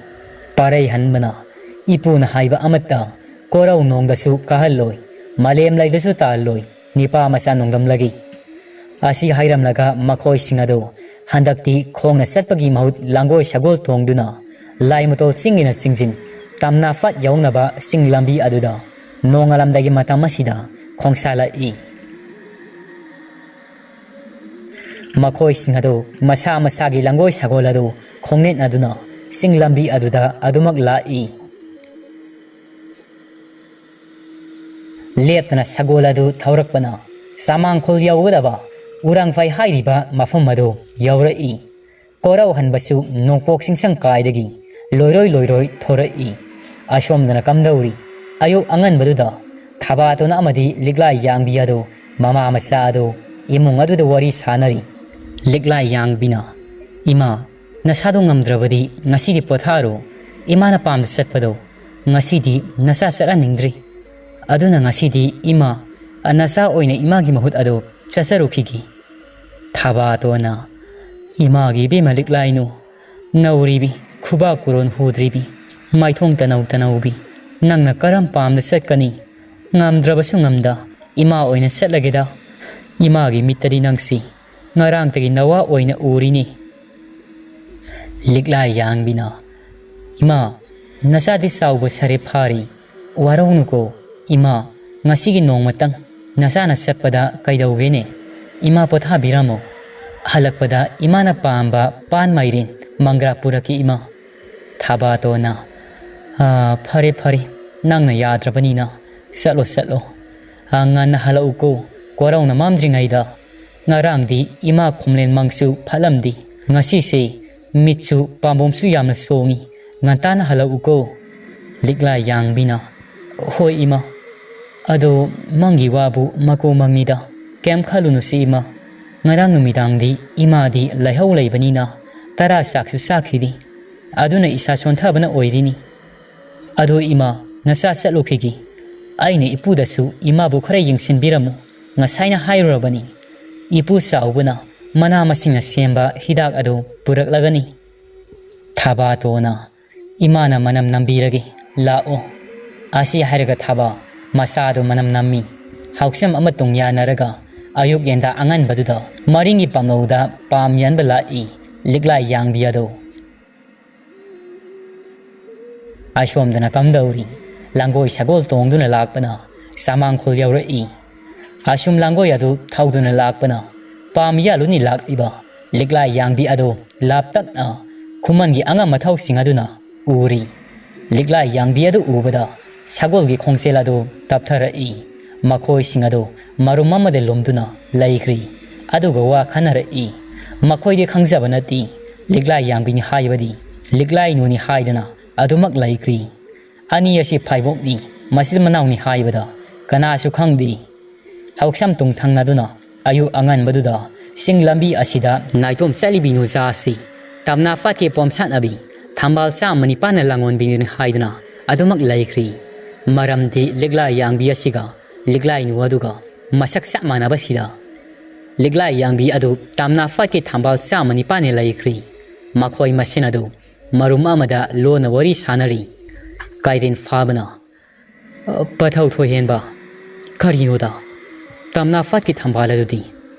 ꯄꯥꯔꯩ ꯍꯟꯕꯅ, ꯏꯄꯨꯅ ꯍꯥꯏꯕ ꯑꯃꯠꯇ ꯀꯣꯔꯧ ꯅꯣꯡꯗꯁꯨ ꯀꯥꯍꯜꯂꯣꯏ, ꯃꯥꯂꯦꯝ ꯂꯩꯗꯁꯨ ꯇꯥꯍꯜꯂꯣꯏ, ꯅꯤꯄꯥ ꯃꯆꯥ ꯅꯣꯡꯗꯝꯂꯒꯤ꯫ ꯑꯁꯤ ꯍꯥꯏꯔꯝꯂꯒ ꯃꯈꯣꯏꯁꯤꯡ ꯑꯗꯨ ꯍꯟꯗꯛꯇꯤ ꯈꯣꯡꯅ ꯆꯠꯄꯒꯤ ꯃꯍꯨꯠ ꯂꯥꯡꯒꯣꯏ ꯁꯒꯣꯜ ꯇꯣꯡꯗꯨꯅ ꯂꯥꯏꯃꯇꯣꯜ ꯆꯤꯡꯒꯤꯅ ꯆꯤꯡꯖꯤꯟ ꯇꯝꯅꯥ ꯐꯠ ꯌꯧꯅꯕ ꯆꯤꯡ ꯂꯝꯕꯤ ꯑꯗꯨꯗ ꯅꯣꯡꯉꯥꯜꯂꯝꯗꯥꯏꯒꯤ ꯃꯇꯝ ꯑꯁꯤꯗ ꯈꯣꯡꯁꯥꯜꯂꯛꯏ꯫ ꯃꯈꯣꯏꯁꯤꯡ ꯑꯗꯨ ꯃꯁꯥ ꯃꯁꯥꯒꯤ ꯂꯪꯒꯣꯏ ꯁꯒꯣꯜ ꯑꯗꯨ ꯈꯣꯡꯅꯦꯠꯅꯗꯨꯅ ꯆꯤꯡ ꯂꯝꯕꯤ ꯑꯗꯨꯗ ꯑꯗꯨꯃꯛ ꯂꯥꯛꯏ꯫ ꯂꯦꯞꯇꯅ ꯁꯒꯣꯜ ꯑꯗꯨ ꯊꯧꯔꯛꯄꯅ ꯆꯥꯃꯥꯡꯈꯣꯜ ꯌꯧꯒꯗꯕ ꯎꯔꯥꯡꯐꯥꯏ ꯍꯥꯏꯔꯤꯕ ꯃꯐꯝ ꯑꯗꯨ ꯌꯧꯔꯛꯏ꯫ ꯀꯣꯔꯧꯍꯟꯕꯁꯨ ꯅꯣꯡꯄꯣꯛ ꯆꯤꯡꯁꯪ ꯀꯥꯏꯗꯒꯤ ꯂꯣꯏꯔꯣꯏ ꯂꯣꯏꯔꯣꯏ ꯊꯣꯔꯛꯏ꯫ ꯑꯁꯣꯝꯗꯅ ꯀꯝꯗꯧꯔꯤ? ꯑꯌꯨꯛ ꯑꯉꯟꯕꯗꯨꯗ ꯊꯕꯥꯇꯣꯟ ꯑꯃꯗꯤ ꯂꯤꯛꯂꯥꯏ ꯌꯥꯡꯕꯤ ꯑꯗꯨ ꯃꯃꯥ ꯃꯆꯥ ꯑꯗꯨ ꯏꯃꯨꯡ ꯑꯗꯨꯗ ꯋꯥꯔꯤ ꯁꯥꯟꯅꯔꯤ꯫ ꯂꯤꯛꯂꯥꯏ ꯌꯥꯡꯕꯤꯅ, "ꯏꯃꯥ, ꯅꯁꯥꯗꯣ ꯉꯝꯗ꯭ꯔꯕꯗꯤ ꯉꯁꯤꯗꯤ ꯄꯣꯊꯥꯔꯣ꯫ ꯏꯃꯥꯅ ꯄꯥꯝꯗ ꯆꯠꯄꯗꯣ ꯉꯁꯤꯗꯤ ꯅꯆꯥ ꯆꯠꯍꯟꯅꯤꯡꯗ꯭ꯔꯤ꯫ ꯑꯗꯨꯅ ꯉꯁꯤꯗꯤ ꯏꯃꯥ, ꯅꯆꯥ ꯑꯣꯏꯅ ꯏꯃꯥꯒꯤ ꯃꯍꯨꯠ ꯑꯗꯨ ꯆꯠꯆꯔꯨꯈꯤꯒꯦ"꯫ ꯊꯕꯥꯇꯣꯟꯅ, "ꯏꯃꯥꯒꯤ ꯏꯕꯦꯝꯃ ꯂꯤꯛꯂꯥꯏꯅꯨ, ꯅꯧꯔꯤꯕꯤ, ꯈꯨꯕꯥꯛ ꯀꯨꯔꯣꯟ ꯍꯨꯗ꯭ꯔꯤꯕꯤ, ꯃꯥꯏꯊꯣꯡ ꯇꯅꯧ ꯇꯅꯧꯕꯤ, ꯅꯪꯅ ꯀꯔꯝ ꯄꯥꯝꯅ ꯆꯠꯀꯅꯤ? ꯉꯝꯗ꯭ꯔꯕꯁꯨ ꯉꯝꯗ, ꯏꯃꯥ ꯑꯣꯏꯅ ꯆꯠꯂꯒꯦꯗ꯫ ꯏꯃꯥꯒꯤ ꯃꯤꯠꯇꯗꯤ ꯅꯪꯁꯤ ꯉꯔꯥꯡꯇꯒꯤ ꯅꯋꯥ ꯑꯣꯏꯅ ꯎꯔꯤꯅꯤ"꯫ ꯂꯤꯛꯂꯥꯏ ꯌꯥꯡꯕꯤꯅ, "ꯏꯃꯥ, ꯅꯆꯥꯗꯤ ꯆꯥꯎꯕ ꯁꯔꯦ ꯐꯥꯔꯤ, ꯋꯥꯔꯧꯅꯨꯀꯣ꯫ ꯏꯃꯥ, ꯉꯁꯤꯒꯤ ꯅꯣꯡꯃꯇꯪ ꯅꯆꯥꯅ ꯆꯠꯄꯗ ꯀꯩꯗꯧꯒꯦꯅꯦ? ꯏꯃꯥ ꯄꯣꯊꯥꯕꯤꯔꯝꯃꯣ꯫ ꯍꯜꯂꯛꯄꯗ ꯏꯃꯥꯅ ꯄꯥꯝꯕ ꯄꯥꯟ ꯃꯥꯏꯔꯦꯟ ꯃꯪꯒ꯭ꯔꯥ ꯄꯨꯔꯛꯀꯦ ꯏꯃꯥ"꯫ ꯊꯕꯥꯇꯣꯟꯅ, "ꯑꯥ, ꯐꯔꯦ ꯐꯔꯦ, ꯅꯪꯅ ꯌꯥꯗ꯭ꯔꯕꯅꯤꯅ ꯆꯠꯂꯣ ꯆꯠꯂꯣ꯫ ꯑꯥ, ꯉꯟꯅ ꯍꯜꯂꯛꯎꯀꯣ, ꯀꯣꯔꯧꯅ ꯃꯝꯗ꯭ꯔꯤꯉꯩꯗ꯫ ꯉꯔꯥꯡꯗꯤ ꯏꯃꯥ ꯈꯣꯝꯂꯦꯟ ꯃꯪꯁꯨ ꯐꯠꯂꯝꯗꯦ꯫ ꯉꯁꯤꯁꯦ ꯃꯤꯠꯁꯨ ꯄꯥꯝꯕꯣꯝꯁꯨ ꯌꯥꯝꯅ ꯁꯣꯡꯉꯤ꯫ ꯉꯟꯇꯥꯅ ꯍꯜꯂꯛꯎꯀꯣ"꯫ ꯂꯤꯛꯂꯥ ꯌꯥꯡꯕꯤꯅ, "ꯍꯣꯏ ꯏꯃꯥ꯫ ꯑꯗꯣ ꯃꯪꯒꯤ ꯋꯥꯕꯨ ꯃꯀꯨ ꯃꯪꯅꯤꯗ꯫ ꯀꯩꯝ ꯈꯜꯂꯨꯅꯨꯁꯤ ꯏꯃꯥ꯫ ꯉꯔꯥꯡ ꯅꯨꯃꯤꯗꯥꯡꯗꯤ ꯏꯃꯥꯗꯤ ꯂꯥꯏꯍꯧ ꯂꯩꯕꯅꯤꯅ ꯇꯔꯥ ꯆꯥꯛꯁꯨ ꯆꯥꯈꯤꯗꯦ꯫ ꯑꯗꯨꯅ ꯏꯁꯥ ꯁꯣꯟꯊꯕꯅ ꯑꯣꯏꯔꯤꯅꯤ꯫ ꯑꯗꯣ ꯏꯃꯥ, ꯅꯆꯥ ꯆꯠꯂꯨꯈꯤꯒꯦ꯫ ꯑꯩꯅ ꯏꯄꯨꯗꯁꯨ ꯏꯃꯥꯕꯨ ꯈꯔ ꯌꯦꯡꯁꯤꯟꯕꯤꯔꯝꯃꯨ꯫ ꯉꯁꯥꯏꯅ ꯍꯥꯏꯔꯨꯔꯕꯅꯤ꯫ ꯏꯄꯨ ꯆꯥꯎꯕꯅ ꯃꯅꯥ ꯃꯁꯤꯡꯅ ꯁꯦꯝꯕ ꯍꯤꯗꯥꯛ ꯑꯗꯨ ꯄꯨꯔꯛꯂꯒꯅꯤ"꯫ ꯊꯕꯥꯇꯣꯟꯅ, "ꯏꯃꯥꯅ ꯃꯅꯝ ꯅꯝꯕꯤꯔꯒꯦ, ꯂꯥꯛꯑꯣ"꯫ ꯑꯁꯤ ꯍꯥꯏꯔꯒ ꯊꯕꯥ ꯃꯆꯥꯗꯨ ꯃꯅꯝ ꯅꯝꯃꯤ꯫ ꯍꯥꯎꯁꯝ ꯑꯃ ꯇꯣꯡ ꯌꯥꯅꯔꯒ ꯑꯌꯨꯛ ꯌꯦꯟꯗꯥ ꯑꯉꯟꯕꯗꯨꯗ ꯃꯔꯤꯡꯒꯤ ꯄꯥꯝꯂꯧꯗ ꯄꯥꯝ ꯌꯥꯟꯕ ꯂꯥꯛꯏ ꯂꯤꯛꯂꯥꯏ ꯌꯥꯡꯕꯤ ꯑꯗꯨ꯫ ꯑꯁꯣꯝꯗꯅ ꯀꯝꯗꯧꯔꯤ? ꯂꯥꯡꯒꯣꯏ ꯁꯒꯣꯜ ꯇꯣꯡꯗꯨꯅ ꯂꯥꯛꯄꯅ ꯆꯥꯃꯥꯡꯈꯣꯜ ꯌꯧꯔꯛꯏ꯫ ꯑꯁꯨꯝ ꯂꯥꯡꯒꯣꯏ ꯑꯗꯨ ꯊꯧꯗꯨꯅ ꯂꯥꯛꯄꯅ ꯄꯥꯝ ꯌꯥꯜꯂꯨꯅꯤ ꯂꯥꯛꯂꯤꯕ ꯂꯤꯛꯂꯥꯏ ꯌꯥꯡꯕꯤ ꯑꯗꯨ ꯂꯥꯞꯇꯛꯅ ꯈꯨꯃꯟꯒꯤ ꯑꯉꯝ ꯑꯊꯧꯁꯤꯡ ꯑꯗꯨꯅ ꯎꯔꯤ꯫ ꯂꯤꯛꯂꯥꯏ ꯌꯥꯡꯕꯤ ꯑꯗꯨ ꯎꯕꯗ ꯁꯒꯣꯜꯒꯤ ꯈꯣꯡꯖꯦꯜ ꯑꯗꯨ ꯇꯞꯊꯔꯛꯏ꯫ ꯃꯈꯣꯏꯁꯤꯡ ꯑꯗꯨ ꯃꯔꯨꯝ ꯑꯃꯗ ꯂꯨꯝꯗꯨꯅ ꯂꯩꯈ꯭ꯔꯤ꯫ ꯑꯗꯨꯒ ꯋꯥ ꯈꯟꯅꯔꯛꯏ꯫ ꯃꯈꯣꯏꯗꯤ ꯈꯪꯖꯕ ꯅꯠꯇꯦ, ꯂꯤꯛꯂꯥꯏ ꯌꯥꯡꯕꯤꯅꯤ ꯍꯥꯏꯕꯗꯤ ꯂꯤꯛꯂꯥꯏ ꯅꯨꯅꯤ ꯍꯥꯏꯗꯅ ꯑꯗꯨꯃꯛ ꯂꯩꯈ꯭ꯔꯤ꯫ ꯑꯅꯤ ꯑꯁꯤ ꯐꯥꯏꯕꯣꯛꯅꯤ, ꯃꯆꯤꯟ ꯃꯅꯥꯎꯅꯤ ꯍꯥꯏꯕꯗ ꯀꯅꯥꯁꯨ ꯈꯪꯗꯦ꯫ ꯍꯧꯁꯝ ꯇꯨꯡ ꯊꯪꯅꯗꯨꯅ ꯑꯌꯨꯛ ꯑꯉꯟꯕꯗꯨꯗ ꯆꯤꯡ ꯂꯝꯕꯤ ꯑꯁꯤꯗ ꯅꯥꯏꯇꯣꯝ ꯆꯠꯂꯤꯕꯤ ꯅꯨꯖꯥ ꯑꯁꯤ ꯇꯝꯅꯥ ꯐꯥꯠꯀꯤ ꯄꯣꯝꯁꯥꯠꯅꯕꯤ ꯊꯝꯕꯥꯜ ꯆꯥꯝꯃ ꯅꯤꯄꯥꯟꯅ ꯂꯥꯡꯑꯣꯟꯕꯤꯅꯤ ꯍꯥꯏꯗꯨꯅ ꯑꯗꯨꯃꯛ ꯂꯩꯈ꯭ꯔꯤ꯫ ꯃꯔꯝꯗꯤ ꯂꯤꯛꯂꯥꯏ ꯌꯥꯡꯕꯤ ꯑꯁꯤꯒ ꯂꯤꯛꯂꯥꯏ ꯅꯨ ꯑꯗꯨꯒ ꯃꯁꯛ ꯆꯞ ꯃꯥꯟꯅꯕꯁꯤꯗ ꯂꯤꯛꯂꯥꯏ ꯌꯥꯡꯕꯤ ꯑꯗꯨ ꯇꯝꯅꯥ ꯐꯥꯠꯀꯤ ꯊꯝꯕꯥꯜ ꯆꯥꯝꯃ ꯅꯤꯄꯥꯟꯅ ꯂꯩꯈ꯭ꯔꯤ꯫ ꯃꯈꯣꯏ ꯃꯁꯦꯟ ꯑꯗꯨ ꯃꯔꯨꯝ ꯑꯃꯗ ꯂꯣꯟꯅ ꯋꯥꯔꯤ ꯁꯥꯟꯅꯔꯤ꯫ ꯀꯥꯏꯔꯦꯟ ꯐꯥꯕꯅ, "ꯑ, ꯄꯊꯧ ꯊꯣꯏꯍꯦꯟꯕ, ꯀꯔꯤꯅꯣꯗ? ꯇꯝꯅꯥ ꯐꯥꯠꯀꯤ ꯊꯝꯕꯥꯜ ꯑꯗꯨꯗꯤ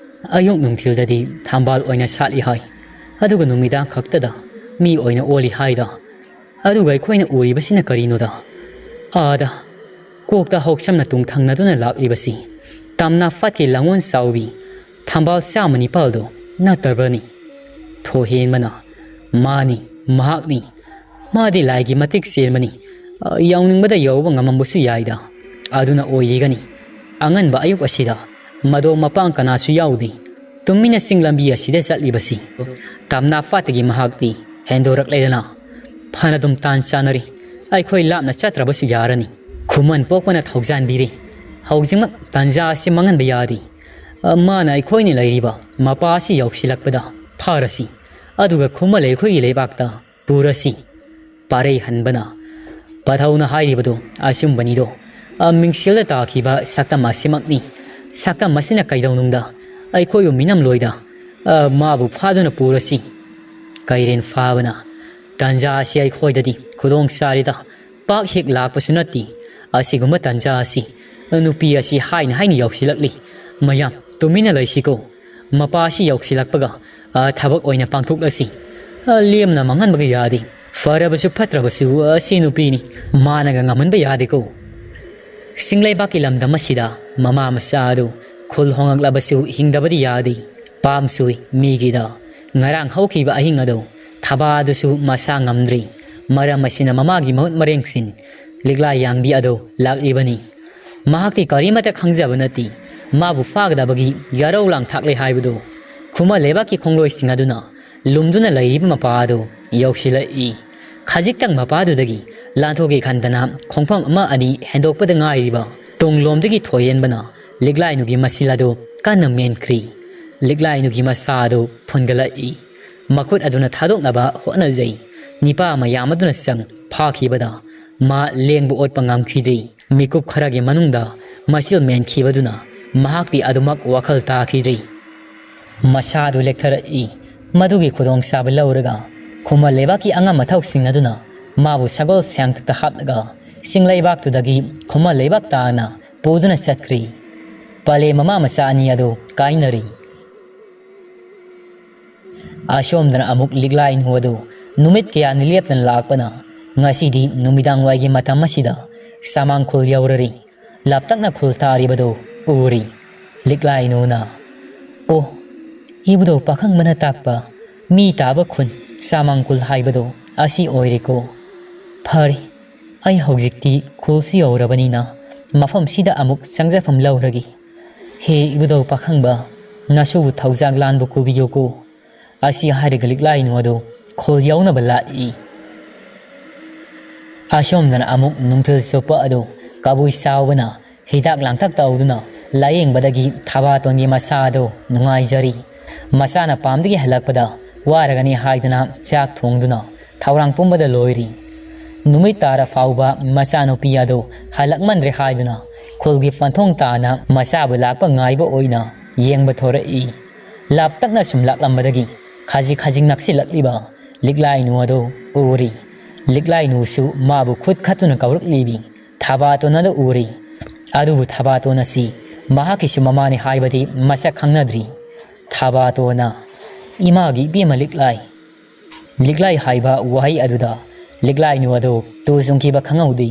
ꯑꯌꯨꯛ ꯅꯨꯡꯊꯤꯜꯗꯗꯤ ꯊꯝꯕꯥꯜ ꯑꯣꯏꯅ ꯁꯥꯠꯂꯤ ꯍꯥꯏ, ꯑꯗꯨꯒ ꯅꯨꯃꯤꯗꯥꯡ ꯈꯛꯇꯗ ꯃꯤ ꯑꯣꯏꯅ ꯑꯣꯜꯂꯤ ꯍꯥꯏꯗ꯫ ꯑꯗꯨꯒ ꯑꯩꯈꯣꯏꯅ ꯎꯔꯤꯕꯁꯤꯅ ꯀꯔꯤꯅꯣꯗ? ꯑꯥꯗ ꯀꯣꯛꯇ ꯍꯧꯁꯝꯅ ꯇꯨꯡ ꯊꯪꯅꯗꯨꯅ ꯂꯥꯛꯂꯤꯕꯁꯤ ꯇꯝꯅꯥ ꯐꯥꯠꯀꯤ ꯂꯥꯡꯑꯣꯟ ꯆꯥꯎꯕꯤ ꯊꯝꯕꯥꯜ ꯆꯥꯝꯃ ꯅꯤꯄꯥꯜꯗꯣ ꯅꯠꯇꯕ꯭ꯔꯅꯤ?" ꯊꯣꯏꯍꯦꯟꯕꯅ, "ꯃꯥꯅꯤ, ꯃꯍꯥꯛꯅꯤ꯫ ꯃꯥꯗꯤ ꯂꯥꯏꯒꯤ ꯃꯇꯤꯛ ꯆꯦꯟꯕꯅꯤ꯫ ꯑ, ꯌꯥꯎꯅꯤꯡꯕꯗ ꯌꯧꯕ ꯉꯝꯃꯝꯕꯁꯨ ꯌꯥꯏꯗ꯫ ꯑꯗꯨꯅ ꯑꯣꯏꯔꯤꯒꯅꯤ꯫ ꯑꯉꯟꯕ ꯑꯌꯨꯛ ꯑꯁꯤꯗ ꯃꯗꯣ ꯃꯄꯥꯡ ꯀꯅꯥꯁꯨ ꯌꯥꯎꯗꯦ꯫ ꯇꯨꯃꯤꯟꯅ ꯆꯤꯡ ꯂꯝꯕꯤ ꯑꯁꯤꯗ ꯆꯠꯂꯤꯕꯁꯤ꯫ ꯇꯝꯅꯥ ꯐꯥꯠꯇꯒꯤ ꯃꯍꯥꯛꯇꯤ ꯍꯦꯟꯗꯣꯔꯛꯂꯦꯗꯅ꯫ ꯐꯅꯗꯨꯝ ꯇꯥꯟ ꯆꯥꯅꯔꯤ꯫ ꯑꯩꯈꯣꯏ ꯂꯥꯞꯅ ꯆꯠꯇ꯭ꯔꯕꯁꯨ ꯌꯥꯔꯅꯤ꯫ ꯈꯨꯃꯟ ꯄꯣꯛꯄꯅ ꯊꯧꯖꯥꯟꯕꯤꯔꯤ꯫ ꯍꯧꯖꯤꯛꯃꯛ ꯇꯥꯟꯖꯥ ꯑꯁꯤ ꯃꯥꯡꯍꯟꯕ ꯌꯥꯗꯦ꯫ ꯑ, ꯃꯥꯅ ꯑꯩꯈꯣꯏꯅ ꯂꯩꯔꯤꯕ ꯃꯄꯥ ꯑꯁꯤ ꯌꯧꯁꯤꯜꯂꯛꯄꯗ ꯐꯥꯔꯁꯤ꯫ ꯑꯗꯨꯒ ꯈꯨꯃꯟ ꯑꯩꯈꯣꯏꯒꯤ ꯂꯩꯕꯥꯛꯇ ꯄꯨꯔꯁꯤ꯫" ꯄꯥꯔꯩ ꯍꯟꯕꯅ, "ꯄꯥꯊꯧꯅ ꯍꯥꯏꯔꯤꯕꯗꯨ ꯑꯆꯨꯝꯕꯅꯤꯗꯣ꯫ ꯑ, ꯃꯤꯡꯁꯦꯜꯗ ꯇꯥꯈꯤꯕ ꯁꯛꯇꯝ ꯑꯁꯤꯃꯛꯅꯤ꯫ ꯁꯛꯇꯝ ꯑꯁꯤꯅ ꯀꯩꯗꯧꯅꯨꯡꯗ ꯑꯩꯈꯣꯏꯕꯨ ꯃꯤꯅꯝꯂꯣꯏꯗ꯫ ꯑ, ꯃꯥꯕꯨ ꯐꯥꯗꯨꯅ ꯄꯨꯔꯁꯤ꯫" ꯀꯩꯔꯦꯟ ꯐꯥꯕꯅ, "ꯇꯥꯟꯖꯥ ꯑꯁꯤ ꯑꯩꯈꯣꯏꯗꯗꯤ ꯈꯨꯗꯣꯡ ꯆꯥꯔꯦꯗ꯫ ꯄꯥꯛ ꯍꯦꯛ ꯂꯥꯛꯄꯁꯨ ꯅꯠꯇꯦ꯫ ꯑꯁꯤꯒꯨꯝꯕ ꯇꯥꯟꯖꯥ ꯑꯁꯤ ꯅꯨꯄꯤ ꯑꯁꯤ ꯍꯥꯏꯅ ꯍꯥꯏꯅ ꯌꯧꯁꯤꯜꯂꯛꯂꯤ꯫ ꯃꯌꯥꯝ ꯇꯨꯃꯤꯟꯅ ꯂꯩꯁꯤꯀꯣ꯫ ꯃꯄꯥ ꯑꯁꯤ ꯌꯧꯁꯤꯜꯂꯛꯄꯒ, ꯑ, ꯊꯕꯛ ꯑꯣꯏꯅ ꯄꯥꯡꯊꯣꯛꯂꯁꯤ꯫ ꯑ, ꯂꯦꯝꯅ ꯃꯥꯡꯍꯟꯕꯒ ꯌꯥꯗꯦ꯫ ꯐꯔꯕꯁꯨ ꯐꯠꯇ꯭ꯔꯕꯁꯨ ꯑꯁꯤ ꯅꯨꯄꯤꯅꯤ꯫ ꯃꯥꯅꯒ ꯉꯝꯍꯟꯕ ꯌꯥꯗꯦꯀꯣ꯫ ꯆꯤꯡꯂꯩꯕꯥꯛꯀꯤ ꯂꯝꯗꯝ ꯑꯁꯤꯗ ꯃꯃꯥ ꯃꯆꯥ ꯑꯗꯨ ꯈꯨꯜ ꯍꯣꯡꯂꯛꯂꯕꯁꯨ ꯍꯤꯡꯗꯕꯗꯤ ꯌꯥꯗꯦ꯫ ꯄꯥꯝꯁꯨꯏ ꯃꯤꯒꯤꯗ꯫ ꯉꯔꯥꯡ ꯍꯧꯈꯤꯕ ꯑꯍꯤꯡ ꯑꯗꯣ ꯊꯕꯥꯗꯨꯁꯨ ꯃꯁꯥ ꯉꯝꯗ꯭ꯔꯤ꯫ ꯃꯔꯝ ꯑꯁꯤꯅ ꯃꯃꯥꯒꯤ ꯃꯍꯨꯠ ꯃꯔꯦꯡꯁꯤꯟ ꯂꯤꯛꯂꯥ ꯌꯥꯡꯕꯤ ꯑꯗꯣ ꯂꯥꯛꯂꯤꯕꯅꯤ꯫ ꯃꯍꯥꯛꯇꯤ ꯀꯔꯤꯃꯠꯇ ꯈꯪꯖꯕ ꯅꯠꯇꯦ꯫ ꯃꯥꯕꯨ ꯐꯥꯒꯗꯕꯒꯤ ꯌꯥꯔꯧ ꯂꯥꯡꯊꯥꯛꯂꯦ ꯍꯥꯏꯕꯗꯨ ꯈꯨꯃꯟ ꯂꯩꯕꯥꯛꯀꯤ ꯈꯣꯡꯂꯣꯏꯁꯤꯡ ꯑꯗꯨꯅ ꯂꯨꯝꯗꯨꯅ ꯂꯩꯔꯤꯕ ꯃꯄꯥ ꯑꯗꯨ ꯌꯧꯁꯤꯜꯂꯛꯏ꯫ ꯈꯖꯤꯛꯇꯪ ꯃꯄꯥꯗꯨꯗꯒꯤ ꯂꯥꯟꯊꯣꯛꯀꯦ ꯈꯟꯗꯅ ꯈꯣꯡꯐꯝ ꯑꯃ ꯑꯅꯤ ꯍꯦꯟꯗꯣꯛꯄꯗ ꯉꯥꯏꯔꯤꯕ ꯇꯨꯡꯂꯣꯝꯗꯒꯤ ꯊꯣꯏꯍꯦꯟꯕꯅ ꯂꯤꯛꯂꯥꯏꯅꯨꯒꯤ ꯃꯁꯤꯜ ꯑꯗꯨ ꯀꯟꯅ ꯃꯦꯟꯈ꯭ꯔꯤ꯫ ꯂꯤꯛꯂꯥꯏꯅꯨꯒꯤ ꯃꯁꯥ ꯑꯗꯨ ꯐꯨꯟꯒꯠꯂꯛꯏ꯫ ꯃꯈꯨꯠ ꯑꯗꯨꯅ ꯊꯥꯗꯣꯛꯅꯕ ꯍꯣꯠꯅꯖꯩ꯫ ꯅꯤꯄꯥ ꯃꯌꯥꯝ ꯑꯗꯨꯅ ꯆꯪ ꯐꯥꯈꯤꯕꯗ ꯃꯥ ꯂꯦꯡꯕ ꯑꯣꯠꯄ ꯉꯝꯈꯤꯗ꯭ꯔꯤ꯫ ꯃꯤꯀꯨꯞ ꯈꯔꯒꯤ ꯃꯅꯨꯡꯗ ꯃꯁꯤꯜ ꯃꯦꯟꯈꯤꯕꯗꯨꯅ ꯃꯍꯥꯛꯇꯤ ꯑꯗꯨꯃꯛ ꯋꯥꯈꯜ ꯇꯥꯈꯤꯗ꯭ꯔꯤ꯫ ꯃꯁꯥꯗꯨ ꯂꯦꯛꯊꯔꯛꯏ꯫ ꯃꯗꯨꯒꯤ ꯈꯨꯗꯣꯡꯆꯥꯕ ꯂꯧꯔꯒ ꯈꯨꯃꯟ ꯂꯩꯕꯥꯛꯀꯤ ꯑꯉꯝ ꯑꯊꯧꯁꯤꯡ ꯑꯗꯨꯅ ꯃꯥꯕꯨ ꯁꯒꯣꯜ ꯁꯦꯡꯇꯛꯇ ꯍꯥꯞꯂꯒ ꯆꯤꯡ ꯂꯩꯕꯥꯛꯇꯨꯗꯒꯤ ꯈꯨꯃꯟ ꯂꯩꯕꯥꯛ ꯇꯥꯅ ꯄꯨꯗꯨꯅ ꯆꯠꯈ꯭ꯔꯤ꯫ ꯄꯂꯦ ꯃꯃꯥ ꯃꯆꯥ ꯑꯅꯤ ꯑꯗꯨ ꯀꯥꯏꯅꯔꯤ꯫ ꯑꯁꯣꯝꯗꯅ ꯑꯃꯨꯛ ꯂꯤꯛꯂꯥꯏꯅꯨ ꯑꯗꯨ ꯅꯨꯃꯤꯠ ꯀꯌꯥꯅꯤ ꯂꯦꯞꯇꯅ ꯂꯥꯛꯄꯅ ꯉꯁꯤꯗꯤ ꯅꯨꯃꯤꯗꯥꯡ ꯋꯥꯏꯒꯤ ꯃꯇꯝ ꯑꯁꯤꯗ ꯁꯥꯃꯥꯡꯈꯨꯜ ꯌꯧꯔꯔꯤ꯫ ꯂꯥꯞꯇꯛꯅ ꯈꯨꯜ ꯇꯥꯔꯤꯕꯗꯨ ꯎꯔꯤ꯫ ꯂꯤꯛꯂꯥꯏꯅꯨꯅ, "ꯑꯣ, ꯏꯕꯨꯙꯧ ꯄꯥꯈꯪꯕꯅ ꯇꯥꯛꯄ ꯃꯤ ꯇꯥꯕ ꯈꯨꯟ ꯁꯥꯃꯥꯡꯈꯨꯜ ꯍꯥꯏꯕꯗꯣ ꯑꯁꯤ ꯑꯣꯏꯔꯦꯀꯣ꯫ ꯐꯔꯦ, ꯑꯩ ꯍꯧꯖꯤꯛꯇꯤ ꯈꯨꯜꯁꯨ ꯌꯧꯔꯕꯅꯤꯅ ꯃꯐꯝꯁꯤꯗ ꯑꯃꯨꯛ ꯆꯪꯖꯐꯝ ꯂꯧꯔꯒꯦ꯫ ꯍꯦ ꯏꯕꯨꯙꯧ ꯄꯥꯈꯪꯕ, ꯅꯁꯨꯕꯨ ꯊꯧꯖꯥꯛ ꯂꯥꯟꯕ ꯀꯨꯕꯤꯌꯨꯀꯣ"꯫ ꯑꯁꯤ ꯍꯥꯏꯔꯒ ꯂꯤꯛꯂꯥꯏꯅꯨ ꯑꯗꯨ ꯈꯨꯜ ꯌꯧꯅꯕ ꯂꯥꯛꯏ꯫ ꯑꯁꯣꯝꯗꯅ ꯑꯃꯨꯛ ꯅꯨꯡꯊꯤꯜ ꯆꯨꯞꯄ ꯑꯗꯨ ꯀꯕꯨꯏ ꯆꯥꯎꯕꯅ ꯍꯤꯗꯥꯛ ꯂꯥꯡꯊꯛ ꯇꯧꯗꯨꯅ ꯂꯥꯌꯦꯡꯕꯗꯒꯤ ꯊꯕꯥꯇꯣꯟꯒꯤ ꯃꯁꯥ ꯑꯗꯨ ꯅꯨꯡꯉꯥꯏꯖꯔꯤ꯫ ꯃꯆꯥꯅ ꯄꯥꯝꯗꯒꯤ ꯍꯜꯂꯛꯄꯗ ꯋꯥꯔꯒꯅꯤ ꯍꯥꯏꯗꯨꯅ ꯆꯥꯛ ꯊꯣꯡꯗꯨꯅ ꯊꯧꯔꯥꯡ ꯄꯨꯝꯕꯗ ꯂꯣꯏꯔꯤ꯫ ꯅꯨꯃꯤꯠ ꯇꯥꯔ ꯐꯥꯎꯕ ꯃꯆꯥꯅꯨꯄꯤ ꯑꯗꯨ ꯍꯜꯂꯛꯃꯟꯗ꯭ꯔꯦ ꯍꯥꯏꯗꯨꯅ ꯈꯨꯜꯒꯤ ꯄꯟꯊꯨꯡ ꯇꯥꯅ ꯃꯆꯥꯕꯨ ꯂꯥꯛꯄ ꯉꯥꯏꯕ ꯑꯣꯏꯅ ꯌꯦꯡꯕ ꯊꯣꯔꯛꯏ꯫ ꯂꯥꯞꯇꯛꯅ ꯁꯨꯝ ꯂꯥꯛꯂꯝꯕꯗꯒꯤ ꯈꯖꯤꯛ ꯈꯖꯤꯛ ꯅꯛꯁꯤꯜꯂꯛꯂꯤꯕ ꯂꯤꯛꯂꯥꯏꯅꯨ ꯑꯗꯨ ꯎꯔꯤ꯫ ꯂꯤꯛꯂꯥꯏꯅꯨꯁꯨ ꯃꯥꯕꯨ ꯈꯨꯠ ꯈꯠꯇꯨꯅ ꯀꯧꯔꯛꯂꯤꯕꯤ ꯊꯕꯥꯇꯣꯟ ꯑꯗꯨ ꯎꯔꯤ꯫ ꯑꯗꯨꯕꯨ ꯊꯕꯥꯇꯣꯟ ꯑꯁꯤ ꯃꯍꯥꯛꯀꯤꯁꯨ ꯃꯃꯥꯅꯤ ꯍꯥꯏꯕꯗꯤ ꯃꯁꯛ ꯈꯪꯅꯗ꯭ꯔꯤ꯫ ꯊꯕꯥꯇꯣꯟꯅ, "ꯏꯃꯥꯒꯤ ꯏꯕꯦꯝꯃ ꯂꯤꯛꯂꯥꯏ"꯫ ꯂꯤꯛꯂꯥꯏ ꯍꯥꯏꯕ ꯋꯥꯍꯩ ꯑꯗꯨꯗ ꯂꯤꯛꯂꯥꯏꯅꯨ ꯑꯗꯨ ꯇꯨ ꯆꯨꯡꯈꯤꯕ ꯈꯪꯍꯧꯗꯦ꯫